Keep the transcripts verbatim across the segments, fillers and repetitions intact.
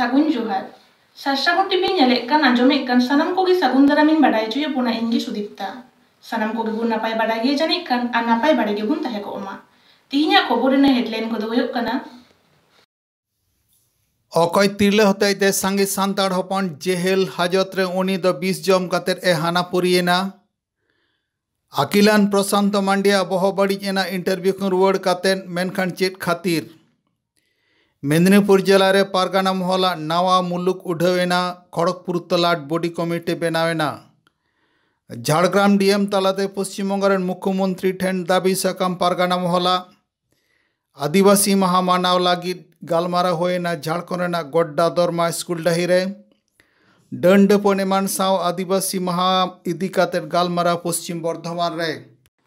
ᱥᱟᱹᱜᱩᱱ ᱡᱚᱦᱟᱨ᱾ ᱥᱟᱨᱥᱟᱹᱜᱩᱱ ᱴᱤᱵᱷᱤ ᱧᱮᱞᱮᱫ ᱠᱟᱱ, ᱟᱸᱡᱚᱢᱮᱫ ᱠᱟᱱ ᱥᱟᱱᱟᱢ ᱠᱚᱜᱮ ᱥᱟᱹᱜᱩᱱ ᱫᱟᱨᱟᱢᱤᱧ ᱵᱟᱰᱟᱭ ᱦᱚᱪᱚᱭᱮᱫ ᱵᱚᱱᱟ, ᱤᱧ ᱜᱮ ᱥᱩᱫᱤᱯᱛᱟ᱾ ᱥᱟᱱᱟᱢ ᱠᱚᱜᱮ ᱵᱚᱱ ᱱᱟᱯᱟᱭ ᱵᱟᱰᱟᱭ ᱜᱮᱭᱟ ᱡᱟᱹᱱᱤᱡ ᱠᱷᱟᱱ, ᱟᱨ ᱱᱟᱯᱟᱭ ᱵᱟᱰᱟᱭ ᱜᱮᱵᱚᱱ ᱛᱟᱦᱮᱸ ᱠᱚᱜ ᱢᱟ᱾ ᱛᱤᱦᱤᱧᱟᱜ ᱠᱷᱚᱵᱚᱨ ᱨᱮᱱᱟᱜ headline ᱠᱚᱫᱚ ᱦᱩᱭᱩᱜ ᱠᱟᱱᱟ, ᱚᱠᱚᱭ ᱛᱤᱨᱞᱟᱹ ᱦᱚᱛᱮᱡ ᱛᱮ ᱥᱟᱸᱜᱮ ᱥᱟᱱᱛᱟᱲ ᱦᱚᱯᱚᱱ ᱡᱮᱦᱮᱞ ᱦᱟᱡᱚᱛ ᱨᱮ, ᱩᱱᱤ ᱫᱚ ᱵᱤᱥ ᱡᱚᱢ ᱠᱟᱛᱮ ᱮ ᱦᱟᱱᱟ ᱯᱩᱨᱤᱭᱮᱱᱟ᱾ ᱟᱹᱠᱤᱞᱟᱱ ᱯᱨᱚᱥᱟᱱᱛᱚ ᱢᱟᱱᱰᱤᱭᱟᱜ ᱵᱚᱦᱚᱜ ᱵᱟᱹᱲᱤᱡ ᱮᱱᱟ interview ᱠᱷᱚᱱ ᱨᱩᱣᱟᱹᱲ ᱠᱟᱛᱮ, ᱢᱮᱱᱠᱷᱟᱱ ᱪᱮᱫ ᱠᱷᱟᱹᱛᱤᱨ? ᱢᱮᱫᱽᱱᱤᱯᱩᱨ ᱡᱮᱞᱟ ᱨᱮ ᱯᱟᱨᱜᱟᱱᱟ ᱢᱚᱦᱚᱞᱟᱜ ᱱᱟᱣᱟ ᱢᱩᱞᱩᱠ ᱩᱰᱷᱟᱹᱣ ᱮᱱᱟ, ᱠᱷᱚᱲᱚᱜᱽᱯᱩᱨ ᱛᱚᱞᱟᱴ body committee ᱵᱮᱱᱟᱣ ᱮᱱᱟ᱾ ᱡᱷᱟᱲᱜᱨᱟᱢ DM ᱛᱟᱞᱟᱛᱮ ᱯᱚᱥᱪᱤᱢ ᱵᱚᱝᱜᱚ ᱨᱮᱱ ᱢᱩᱠᱷᱭᱚᱢᱚᱱᱛᱨᱤ ᱴᱷᱮᱱ ᱫᱟᱹᱵᱤ ᱥᱟᱠᱟᱢ ᱯᱟᱨᱜᱟᱱᱟ ᱢᱚᱦᱚᱞᱟᱜ᱾ ᱟᱹᱫᱤᱵᱟᱹᱥᱤ ᱢᱟᱦᱟ ᱢᱟᱱᱟᱣ ᱞᱟᱹᱜᱤᱫ ᱜᱟᱞᱢᱟᱨᱟᱣ ᱦᱩᱭᱮᱱᱟ ᱡᱷᱟᱲᱠᱷᱚᱸᱰ ᱨᱮᱱᱟᱜ ᱜᱚᱰᱰᱟ ᱫᱚᱨᱢᱟ ᱥᱠᱩᱞ ᱰᱟᱹᱦᱤ ᱨᱮ᱾ ᱰᱟᱹᱱ ᱰᱟᱹᱯᱟᱹᱱ ᱮᱢᱟᱱ ᱥᱟᱶ ᱟᱹᱫᱤᱵᱟᱹᱥᱤ ᱢᱟᱦᱟ ᱤᱫᱤ ᱠᱟᱛᱮ ᱜᱟᱞᱢᱟᱨᱟᱣ ᱯᱚᱥᱪᱤᱢ ᱵᱚᱨᱫᱷᱚᱢᱟᱱ ᱨᱮ᱾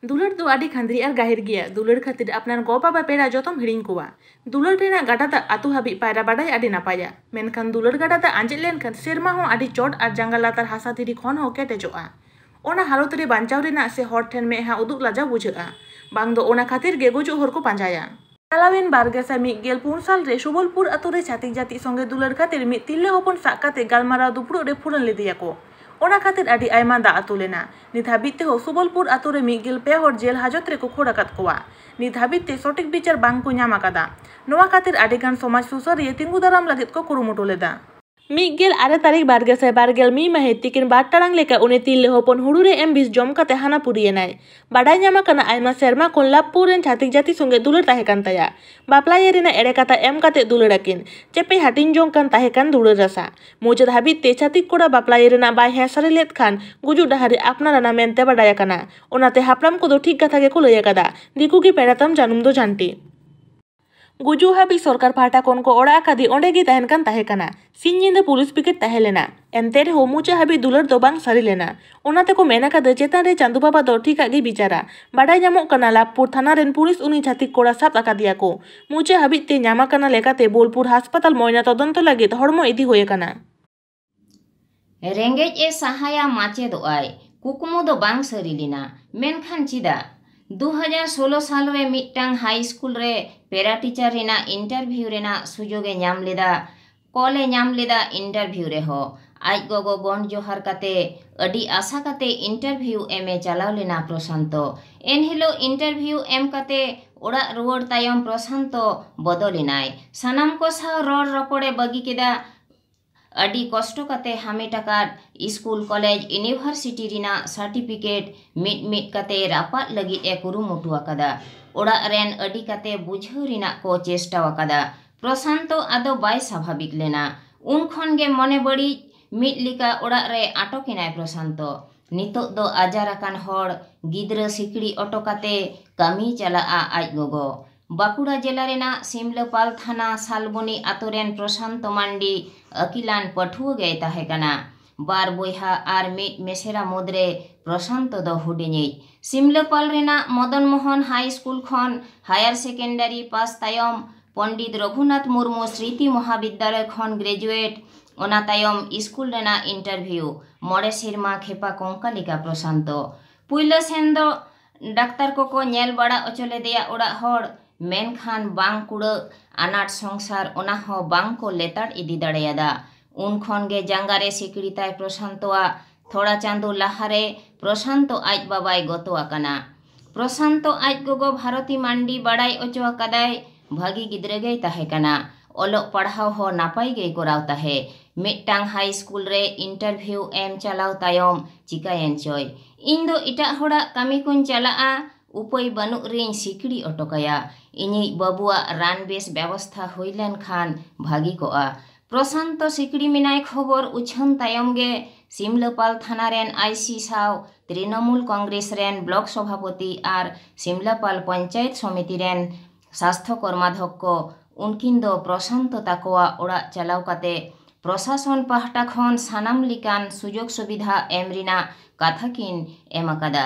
ᱫᱩᱞᱟᱹᱲ ᱫᱚ ᱟᱹᱰᱤ ᱠᱷᱟᱹᱱᱫᱽᱨᱤ ᱟᱨ ᱜᱟᱹᱦᱤᱨ ᱜᱮᱭᱟ᱾ ᱫᱩᱞᱟᱹᱲ ᱠᱷᱟᱹᱛᱤᱨ ᱟᱯᱱᱟᱨ ᱜᱚ ᱵᱟᱵᱟ ᱯᱮᱲᱟ ᱡᱚᱛᱚᱢ ᱦᱤᱲᱤᱧ ᱠᱚᱣᱟ᱾ ᱫᱩᱞᱟᱹᱲ ᱨᱮᱱᱟᱜ ᱜᱟᱰᱟ ᱫᱟᱜ ᱟᱹᱛᱩ ᱦᱟᱹᱵᱤᱡ ᱯᱟᱭᱨᱟ ᱵᱟᱰᱟᱭ ᱟᱹᱰᱤ ᱱᱟᱯᱟᱭᱟ, ᱢᱮᱱᱠᱷᱟᱱ ᱫᱩᱞᱟᱹᱲ ᱜᱟᱰᱟ ᱫᱟᱜ ᱟᱸᱡᱮᱫ ᱞᱮᱱᱠᱷᱟᱱ ᱥᱮᱨᱢᱟ ᱦᱚᱸ ᱟᱹᱰᱤ ᱪᱚᱴ ᱟᱨ ᱡᱟᱸᱜᱟ ᱞᱟᱛᱟᱨ ᱦᱟᱥᱟ ᱫᱷᱤᱨᱤ ᱠᱷᱚᱱ ᱦᱚᱸ ᱠᱮᱴᱮᱡᱚᱜᱼᱟ᱾ ᱚᱱᱟ ᱦᱟᱞᱚᱛ ᱨᱮ ᱵᱟᱧᱪᱟᱣ ᱨᱮᱱᱟᱜ ᱥᱮ ᱦᱚᱲ ᱴᱷᱮᱱ ᱢᱮᱫᱦᱟ ᱩᱫᱩᱜ ᱞᱟᱡᱟᱣ ᱵᱩᱡᱷᱟᱹᱜᱼᱟ᱾ ᱵᱟᱝ ᱫᱚ ᱚᱱᱟ ᱠᱷᱟᱹᱛᱤᱨ ᱜᱮ ᱜᱩᱡᱩᱜ ᱦᱚᱨ ᱠᱚ ᱯᱟᱸᱡᱟᱭᱟ᱾ ᱪᱟᱞᱟᱣᱮᱱ ᱵᱟᱨ ᱜᱮᱥᱟᱭ ᱢᱤᱫ ᱜᱮᱞ ᱯᱩᱱ ᱥᱟᱞ ᱨᱮ ᱥᱩᱵᱚᱞᱯᱩᱨ ᱟᱛᱳ ᱨᱮ ᱪᱷᱟᱹᱛᱤᱠ ᱡᱟᱹᱛᱤ ᱥᱚᱸᱜᱮ ᱫᱩᱞᱟᱹᱲ ᱠᱷᱟᱹᱛᱤᱨ ᱢᱤᱫ ᱛᱤᱨᱞᱟᱹ ᱦᱚᱯᱚᱱ ᱥᱟᱵ ᱠᱟᱛᱮ ᱜᱟᱞᱢᱟᱨᱟᱣ ᱫᱩᱯᱲᱩᱵ ᱨᱮ ᱯᱷᱩᱨᱟᱹᱱ ᱞᱮᱫᱮᱭᱟᱠᱚ᱾ ᱚᱱᱟ ᱠᱷᱟᱹᱛᱤᱨ ᱟᱹᱰᱤ ᱟᱭᱢᱟ ᱫᱟᱜ ᱟᱹᱛᱩ ᱞᱮᱱᱟ᱾ ᱱᱤᱛ ᱦᱟᱹᱵᱤᱡ ᱛᱮᱦᱚᱸ ᱥᱩᱵᱚᱞᱯᱩᱨ ᱟᱛᱳ ᱨᱮ ᱢᱤᱫ ᱜᱮᱞ ᱯᱮ ᱦᱚᱲ ᱡᱮᱞ ᱦᱟᱡᱚᱛ ᱨᱮᱠᱚ ᱠᱷᱳᱲ ᱟᱠᱟᱫ ᱠᱚᱣᱟ᱾ ᱱᱤᱛ ᱦᱟᱹᱵᱤᱡ ᱛᱮ ᱥᱚᱴᱷᱤᱠ ᱵᱤᱪᱟᱹᱨ ᱵᱟᱝ ᱠᱚ ᱧᱟᱢ ᱟᱠᱟᱫᱟ᱾ ᱱᱚᱣᱟ ᱠᱷᱟᱹᱛᱤᱨ ᱟᱹᱰᱤ ᱜᱟᱱ ᱥᱚᱢᱟᱡᱽ ᱥᱩᱥᱟᱹᱨᱤᱭᱟᱹ ᱛᱤᱸᱜᱩ ᱫᱟᱨᱟᱢ ᱞᱟᱹᱜᱤᱫ ᱠᱚ ᱠᱩᱨᱩᱢᱩᱴᱩ ᱞᱮᱫᱟ᱾ ᱢᱤᱫ ᱜᱮᱞ ᱟᱨᱮ ᱛᱟᱹᱨᱤᱠᱷ ᱵᱟᱨ ᱜᱮᱥᱟᱭ ᱵᱟᱨ ᱜᱮᱞ ᱢᱤᱫ ᱢᱟᱹᱦᱤᱛ ᱛᱤᱠᱤᱱ ᱵᱟᱨ ᱴᱟᱲᱟᱝ ᱞᱮᱠᱟ ᱩᱱᱤ ᱛᱤᱨᱞᱟᱹ ᱦᱚᱯᱚᱱ ᱦᱩᱲᱩ ᱨᱮ ᱮᱢ ᱵᱤᱥ ᱡᱚᱢ ᱠᱟᱛᱮ ᱦᱟᱱᱟ ᱯᱩᱨᱤᱭᱮᱱᱟᱭ᱾ ᱵᱟᱰᱟᱭ ᱧᱟᱢ ᱟᱠᱟᱱᱟ, ᱟᱭᱢᱟ ᱥᱮᱨᱢᱟ ᱠᱷᱚᱱ ᱞᱟᱵᱷᱯᱩᱨ ᱨᱮᱱ ᱪᱷᱟᱹᱛᱤᱠ ᱡᱟᱹᱛᱤ ᱥᱚᱸᱜᱮ ᱫᱩᱞᱟᱹᱲ ᱛᱟᱦᱮᱸ ᱠᱟᱱ ᱛᱟᱭᱟ᱾ ᱵᱟᱯᱞᱟᱭᱮ ᱨᱮᱱᱟᱜ ᱮᱲᱮ ᱠᱟᱛᱷᱟ ᱮᱢ ᱠᱟᱛᱮ ᱫᱩᱞᱟᱹᱲ ᱟᱹᱠᱤᱱ ᱪᱮᱯᱮ ᱦᱟᱹᱴᱤᱧ ᱡᱚᱝ ᱠᱟᱱ ᱛᱟᱦᱮᱸ ᱠᱟᱱ ᱫᱩᱞᱟᱹᱲ ᱨᱟᱥᱟ᱾ ᱢᱩᱪᱟᱹᱫ ᱦᱟᱹᱵᱤᱡ ᱛᱮ ᱪᱷᱟᱹᱛᱤᱠ ᱠᱚᱲᱟ ᱵᱟᱯᱞᱟᱭᱮ ᱨᱮᱱᱟᱜ ᱵᱟᱭ ᱦᱮᱸ ᱥᱟᱹᱨᱤ ᱞᱮᱫ ᱠᱷᱟᱱ ᱜᱩᱡᱩᱜ ᱰᱟᱦᱟᱨ ᱨᱮ ᱟᱯᱱᱟᱨ ᱟᱱᱟ ᱢᱮᱱᱛᱮ ᱵᱟᱰᱟᱭ ᱟᱠᱟᱱᱟ᱾ ᱚᱱᱟᱛᱮ ᱦᱟᱯᱲᱟᱢ ᱠᱚᱫᱚ ᱴᱷᱤᱠ ᱠᱟᱛᱷᱟ ᱜᱮᱠᱚ ᱞᱟᱹᱭ ᱟᱠᱟᱫᱟ, ᱫᱤᱠᱩ ᱜᱮ ᱯᱮᱲᱟ ᱛᱟᱢ ᱡᱟᱹᱱᱩᱢ ᱫᱚ ᱡᱷᱟᱹᱱᱴᱤ᱾ ᱜᱩᱡᱩᱜ ᱦᱟᱹᱵᱤᱡ ᱥᱚᱨᱠᱟᱨ ᱯᱟᱦᱴᱟ ᱠᱷᱚᱱ ᱠᱚ ᱚᱲᱟᱜ ᱟᱠᱟᱫᱮ ᱚᱸᱰᱮ ᱜᱮ ᱛᱟᱦᱮᱱ ᱠᱟᱱ ᱛᱟᱦᱮᱸ ᱠᱟᱱᱟ᱾ ᱥᱤᱧ ᱧᱤᱫᱟᱹ ᱯᱩᱞᱤᱥ ᱯᱤᱠᱮᱴ ᱛᱟᱦᱮᱸ ᱞᱮᱱᱟ᱾ ᱮᱱᱛᱮ ᱨᱮᱦᱚᱸ ᱢᱩᱪᱟᱹᱫ ᱦᱟᱹᱵᱤᱡ ᱫᱩᱞᱟᱹᱲ ᱫᱚ ᱵᱟᱝ ᱥᱟᱹᱨᱤ ᱞᱮᱱᱟ᱾ ᱚᱱᱟ ᱛᱮᱠᱚ ᱢᱮᱱ ᱟᱠᱟᱫᱟ, ᱪᱮᱛᱟᱱ ᱨᱮ ᱪᱟᱸᱫᱩ ᱵᱟᱵᱟ ᱫᱚ ᱴᱷᱤᱠᱟᱜ ᱜᱮ ᱵᱤᱪᱟᱨᱟ᱾ ᱵᱟᱰᱟᱭ ᱧᱟᱢᱚᱜ ᱠᱟᱱᱟ, ᱞᱟᱵᱷᱯᱩᱨ ᱛᱷᱟᱱᱟ ᱨᱮᱱ ᱯᱩᱞᱤᱥ ᱩᱱᱤ ᱪᱷᱟᱹᱛᱤᱠ ᱠᱚᱲᱟ ᱥᱟᱵ ᱟᱠᱟᱫᱮᱭᱟ ᱠᱚ᱾ ᱢᱩᱪᱟᱹᱫ ᱦᱟᱹᱵᱤᱡ ᱛᱮ ᱧᱟᱢ ᱟᱠᱟᱱᱟ ᱞᱮᱠᱟᱛᱮ ᱵᱳᱞᱯᱩᱨ ᱦᱟᱥᱯᱟᱛᱟᱞ ᱢᱚᱭᱱᱟ ᱛᱚᱫᱚᱱᱛᱚ ᱞᱟᱹᱜᱤᱫ ᱦᱚᱲᱢᱚ ᱤᱫᱤ ᱦᱩᱭ ᱟᱠᱟᱱᱟ᱾ ᱨᱮᱸᱜᱮᱡ ᱮ ᱥᱟᱦᱟᱭᱟ ᱢᱟᱪᱮᱫᱚᱜᱼᱟᱭ, ᱠᱩᱠᱢᱩ ᱫᱚ ᱵᱟᱝ ᱥᱟᱹᱨᱤ ᱞᱮᱱᱟ᱾ ᱢᱮᱱᱠᱷᱟᱱ ᱪᱮᱫᱟᱜ? ᱫᱩ ᱦᱟᱡᱟᱨ ᱥᱳᱞᱳ ᱥᱟᱞ ᱨᱮ ᱢᱤᱫᱴᱟᱝ ᱦᱟᱭ ᱥᱠᱩᱞ ᱨᱮ ᱯᱮᱨᱟ ᱴᱤᱪᱟᱨ ᱨᱮᱱᱟᱜ interview ᱨᱮᱱᱟᱜ ᱥᱩᱡᱳᱜᱽ ᱮ ᱧᱟᱢ ᱞᱮᱫᱟ᱾ ᱠᱚᱞ ᱮ ᱧᱟᱢ ᱞᱮᱫᱟ ᱤᱱᱴᱟᱨᱵᱷᱤᱭᱩ ᱨᱮᱦᱚᱸ᱾ ᱟᱡ ᱜᱚᱜᱚ ᱜᱚᱸᱰ ᱡᱚᱦᱟᱨ ᱠᱟᱛᱮ ᱟᱹᱰᱤ ᱟᱥᱟ ᱠᱟᱛᱮ ᱤᱱᱴᱟᱨᱵᱷᱤᱭᱩ ᱮᱢ ᱮ ᱪᱟᱞᱟᱣ ᱞᱮᱱᱟ ᱯᱨᱚᱥᱟᱱᱛᱚ᱾ ᱮᱱᱦᱤᱞᱳᱜ ᱤᱱᱴᱟᱨᱵᱷᱤᱭᱩ ᱮᱢ ᱠᱟᱛᱮ ᱚᱲᱟᱜ ᱨᱩᱣᱟᱹᱲ ᱛᱟᱭᱚᱢ ᱯᱨᱚᱥᱟᱱᱛᱚ ᱵᱚᱫᱚᱞ ᱮᱱᱟᱭ᱾ ᱥᱟᱱᱟᱢ ᱠᱚ ᱥᱟᱶ ᱨᱚᱲ ᱨᱚᱯᱚᱲ ᱮ ᱵᱟᱹᱜᱤ ᱠᱮᱫᱟ᱾ ᱟᱹᱰᱤ ᱠᱚᱥᱴᱚ ᱠᱟᱛᱮ ᱦᱟᱢᱮᱴ ᱟᱠᱟᱫ ᱥᱠᱩᱞ, ᱠᱚᱞᱮᱡᱽ, ᱤᱭᱩᱱᱤᱵᱷᱟᱨᱥᱤᱴᱤ ᱨᱮᱱᱟᱜ ᱥᱟᱨᱴᱤᱯᱷᱤᱠᱮᱴ ᱢᱤᱫ ᱢᱤᱫ ᱠᱟᱛᱮ ᱨᱟᱯᱟᱜ ᱞᱟᱹᱜᱤᱫ ᱮ ᱠᱩᱨᱩᱢᱩᱴᱩ ᱟᱠᱟᱫᱟ᱾ ᱚᱲᱟᱜ ᱨᱮᱱ ᱟᱹᱰᱤ ᱠᱟᱛᱮ ᱵᱩᱡᱷᱟᱹᱣ ᱨᱮᱱᱟᱜ ᱠᱚ ᱪᱮᱥᱴᱟ ᱟᱠᱟᱫᱟ᱾ ᱯᱨᱚᱥᱟᱱᱛᱚ ᱟᱫᱚ ᱵᱟᱭ ᱥᱟᱵᱷᱟᱵᱤᱠ ᱞᱮᱱᱟ᱾ ᱩᱱ ᱠᱷᱚᱱ ᱜᱮ ᱢᱚᱱᱮ ᱵᱟᱹᱲᱤᱡ ᱢᱤᱫ ᱞᱮᱠᱟ ᱚᱲᱟᱜ ᱨᱮ ᱟᱴᱚᱠ ᱮᱱᱟᱭ ᱯᱨᱚᱥᱟᱱᱛᱚ᱾ ᱱᱤᱛᱚᱜ ᱫᱚ ᱟᱡᱟᱨ ᱟᱠᱟᱱ ᱦᱚᱲ ᱜᱤᱫᱽᱨᱟᱹ ᱥᱤᱠᱲᱤ ᱚᱴᱚ ᱠᱟᱛᱮ ᱠᱟᱹᱢᱤ ᱪᱟᱞᱟᱜᱼᱟ ᱟᱡ ᱜᱚᱜᱚ᱾ ᱵᱟᱸᱠᱩᱲᱟ ᱡᱮᱞᱟ ᱨᱮᱱᱟᱜ ᱥᱤᱢᱞᱟᱹᱯᱟᱞ ᱛᱷᱟᱱᱟ ᱥᱟᱞᱵᱚᱱᱤ ᱟᱛᱳ ᱨᱮᱱ ᱯᱨᱚᱥᱟᱱᱛᱚ ᱢᱟᱱᱰᱤ ᱟᱹᱠᱤᱞᱟᱱ ᱯᱟᱹᱴᱷᱩᱣᱟᱹ ᱜᱮᱭ ᱛᱟᱦᱮᱸ ᱠᱟᱱᱟ᱾ ᱵᱟᱨ ᱵᱚᱭᱦᱟ ᱟᱨ ᱢᱤᱫ ᱢᱤᱥᱮᱨᱟ ᱢᱩᱫᱽᱨᱮ ᱯᱨᱚᱥᱟᱱᱛᱚ ᱫᱚ ᱦᱩᱰᱤᱧᱤᱡ᱾ ᱥᱤᱢᱞᱟᱹᱯᱟᱞ ᱨᱮᱱᱟᱜ ᱢᱚᱫᱚᱱ ᱢᱳᱦᱚᱱ ᱦᱟᱭ ᱥᱠᱩᱞ ᱠᱷᱚᱱ ᱦᱟᱭᱟᱨ ᱥᱮᱠᱮᱱᱰᱟᱨᱤ ᱯᱟᱥ ᱛᱟᱭᱚᱢ ᱯᱚᱱᱰᱤᱛ ᱨᱚᱜᱷᱩᱱᱟᱛᱷ ᱢᱩᱨᱢᱩ ᱥᱨᱤᱛᱤ ᱢᱚᱦᱟᱵᱤᱫᱽᱫᱟᱞᱚᱭ ᱠᱷᱚᱱ ᱜᱨᱮᱡᱩᱭᱮᱴ, ᱚᱱᱟ ᱛᱟᱭᱚᱢ ᱥᱠᱩᱞ ᱨᱮᱱᱟᱜ ᱤᱱᱴᱟᱨᱵᱷᱤᱭᱩ᱾ ᱢᱚᱬᱮ ᱥᱮᱨᱢᱟ ᱠᱷᱮᱯᱟ ᱠᱚᱝᱠᱟᱞᱤᱠᱟ ᱯᱨᱚᱥᱟᱱᱛᱚ᱾ ᱯᱩᱭᱞᱟᱹ ᱥᱮᱱ ᱫᱚ ᱰᱟᱠᱛᱟᱨ ᱠᱚᱠᱚ ᱧᱮᱞ ᱵᱟᱲᱟ ᱚᱪᱚ ᱞᱮᱫᱮᱭᱟ ᱚᱲᱟᱜ ᱦᱚᱲ, ᱢᱮᱱᱠᱷᱟᱱ ᱵᱟᱝ ᱠᱩᱲᱟᱹᱜ ᱟᱱᱟᱴ ᱥᱚᱝᱥᱟᱨ ᱚᱱᱟ ᱦᱚᱸ ᱵᱟᱝ ᱠᱚ ᱞᱮᱛᱟᱲ ᱤᱫᱤ ᱫᱟᱲᱮᱭᱟᱫᱟ᱾ ᱩᱱ ᱠᱷᱚᱱ ᱜᱮ ᱡᱟᱸᱜᱟ ᱨᱮ ᱥᱤᱠᱲᱤ ᱛᱟᱭ ᱯᱨᱚᱥᱟᱱᱛᱚᱣᱟᱜ᱾ ᱛᱷᱚᱲᱟ ᱪᱟᱸᱫᱚ ᱞᱟᱦᱟᱨᱮ ᱯᱨᱚᱥᱟᱱᱛᱚ ᱟᱡ ᱵᱟᱵᱟᱭ ᱜᱚᱛᱚ ᱟᱠᱟᱱᱟ᱾ ᱯᱨᱚᱥᱟᱱᱛᱚ ᱟᱡ ᱜᱚᱜᱚ ᱵᱷᱟᱨᱚᱛᱤ ᱢᱟᱱᱰᱤ ᱵᱟᱲᱟᱭ ᱚᱪᱚ ᱟᱠᱟᱫᱟᱭ, ᱵᱷᱟᱹᱜᱤ ᱜᱤᱫᱽᱨᱟᱹ ᱜᱮᱭ ᱛᱟᱦᱮᱸ ᱠᱟᱱᱟ᱾ ᱚᱞᱚᱜ ᱯᱟᱲᱦᱟᱣ ᱦᱚᱸ ᱱᱟᱯᱟᱭ ᱜᱮᱭ ᱠᱚᱨᱟᱣ ᱛᱟᱦᱮᱸ᱾ ᱢᱤᱫᱴᱟᱝ ᱦᱟᱭ ᱥᱠᱩᱞ ᱨᱮ ᱤᱱᱴᱟᱨᱵᱷᱤᱭᱩ ᱮᱢ ᱪᱟᱞᱟᱣ ᱛᱟᱭᱚᱢ ᱪᱤᱠᱟᱹᱭᱮᱱ ᱪᱚᱭ, "ᱤᱧ ᱫᱚ ᱮᱴᱟᱜ ᱦᱚᱲᱟᱜ ᱠᱟᱹᱢᱤ ᱠᱚᱧ ᱪᱟᱞᱟᱜᱼᱟ, ᱩᱯᱟᱹᱭ ᱵᱟᱹᱱᱩᱜ ᱨᱮᱧ ᱥᱤᱠᱲᱤ ᱚᱴᱚ ᱠᱟᱭᱟ᱾ ᱤᱧᱤᱡ ᱵᱟᱹᱵᱩᱣᱟᱜ ᱨᱟᱱ ᱵᱮᱥ ᱵᱮᱵᱚᱥᱛᱷᱟ ᱦᱩᱭ ᱞᱮᱱ ᱠᱷᱟᱱ ᱵᱷᱟᱹᱜᱤ ᱠᱚᱜᱼᱟ᱾" ᱯᱨᱚᱥᱟᱱᱛᱚ ᱥᱤᱠᱲᱤ ᱢᱮᱱᱟᱭ ᱠᱷᱚᱵᱚᱨ ᱩᱪᱷᱟᱹᱱ ᱛᱟᱭᱚᱢ ᱜᱮ ᱥᱤᱢᱞᱟᱹᱯᱟᱞ ᱛᱷᱟᱱᱟ ᱨᱮᱱ ᱟᱭ ᱥᱤ ᱥᱟᱶ ᱛᱨᱤᱱᱚᱢᱩᱞ ᱠᱚᱝᱜᱨᱮᱥ ᱨᱮᱱ ᱵᱞᱚᱠ ᱥᱚᱵᱷᱟᱯᱚᱛᱤ ᱟᱨ ᱥᱤᱢᱞᱟᱯᱟᱞ ᱯᱚᱧᱪᱟᱭᱮᱛ ᱥᱚᱢᱤᱛᱤ ᱨᱮᱱ ᱥᱟᱥᱛᱷᱚ ᱠᱚᱨᱢᱟᱫᱷᱚᱠᱠᱚ ᱩᱱᱠᱤᱱ ᱫᱚ ᱯᱨᱚᱥᱟᱱᱛᱚ ᱛᱟᱠᱚᱣᱟᱜ ᱚᱲᱟᱜ ᱪᱟᱞᱟᱣ ᱠᱟᱛᱮ ᱯᱨᱚᱥᱟᱥᱚᱱ ᱯᱟᱦᱴᱟ ᱠᱷᱚᱱ ᱥᱟᱱᱟᱢ ᱞᱮᱠᱟᱱ ᱥᱩᱡᱳᱜᱽ ᱥᱩᱵᱤᱫᱷᱟ ᱮᱢ ᱨᱮᱱᱟᱜ ᱠᱟᱛᱷᱟ ᱠᱤᱱ ᱮᱢ ᱟᱠᱟᱫᱟ᱾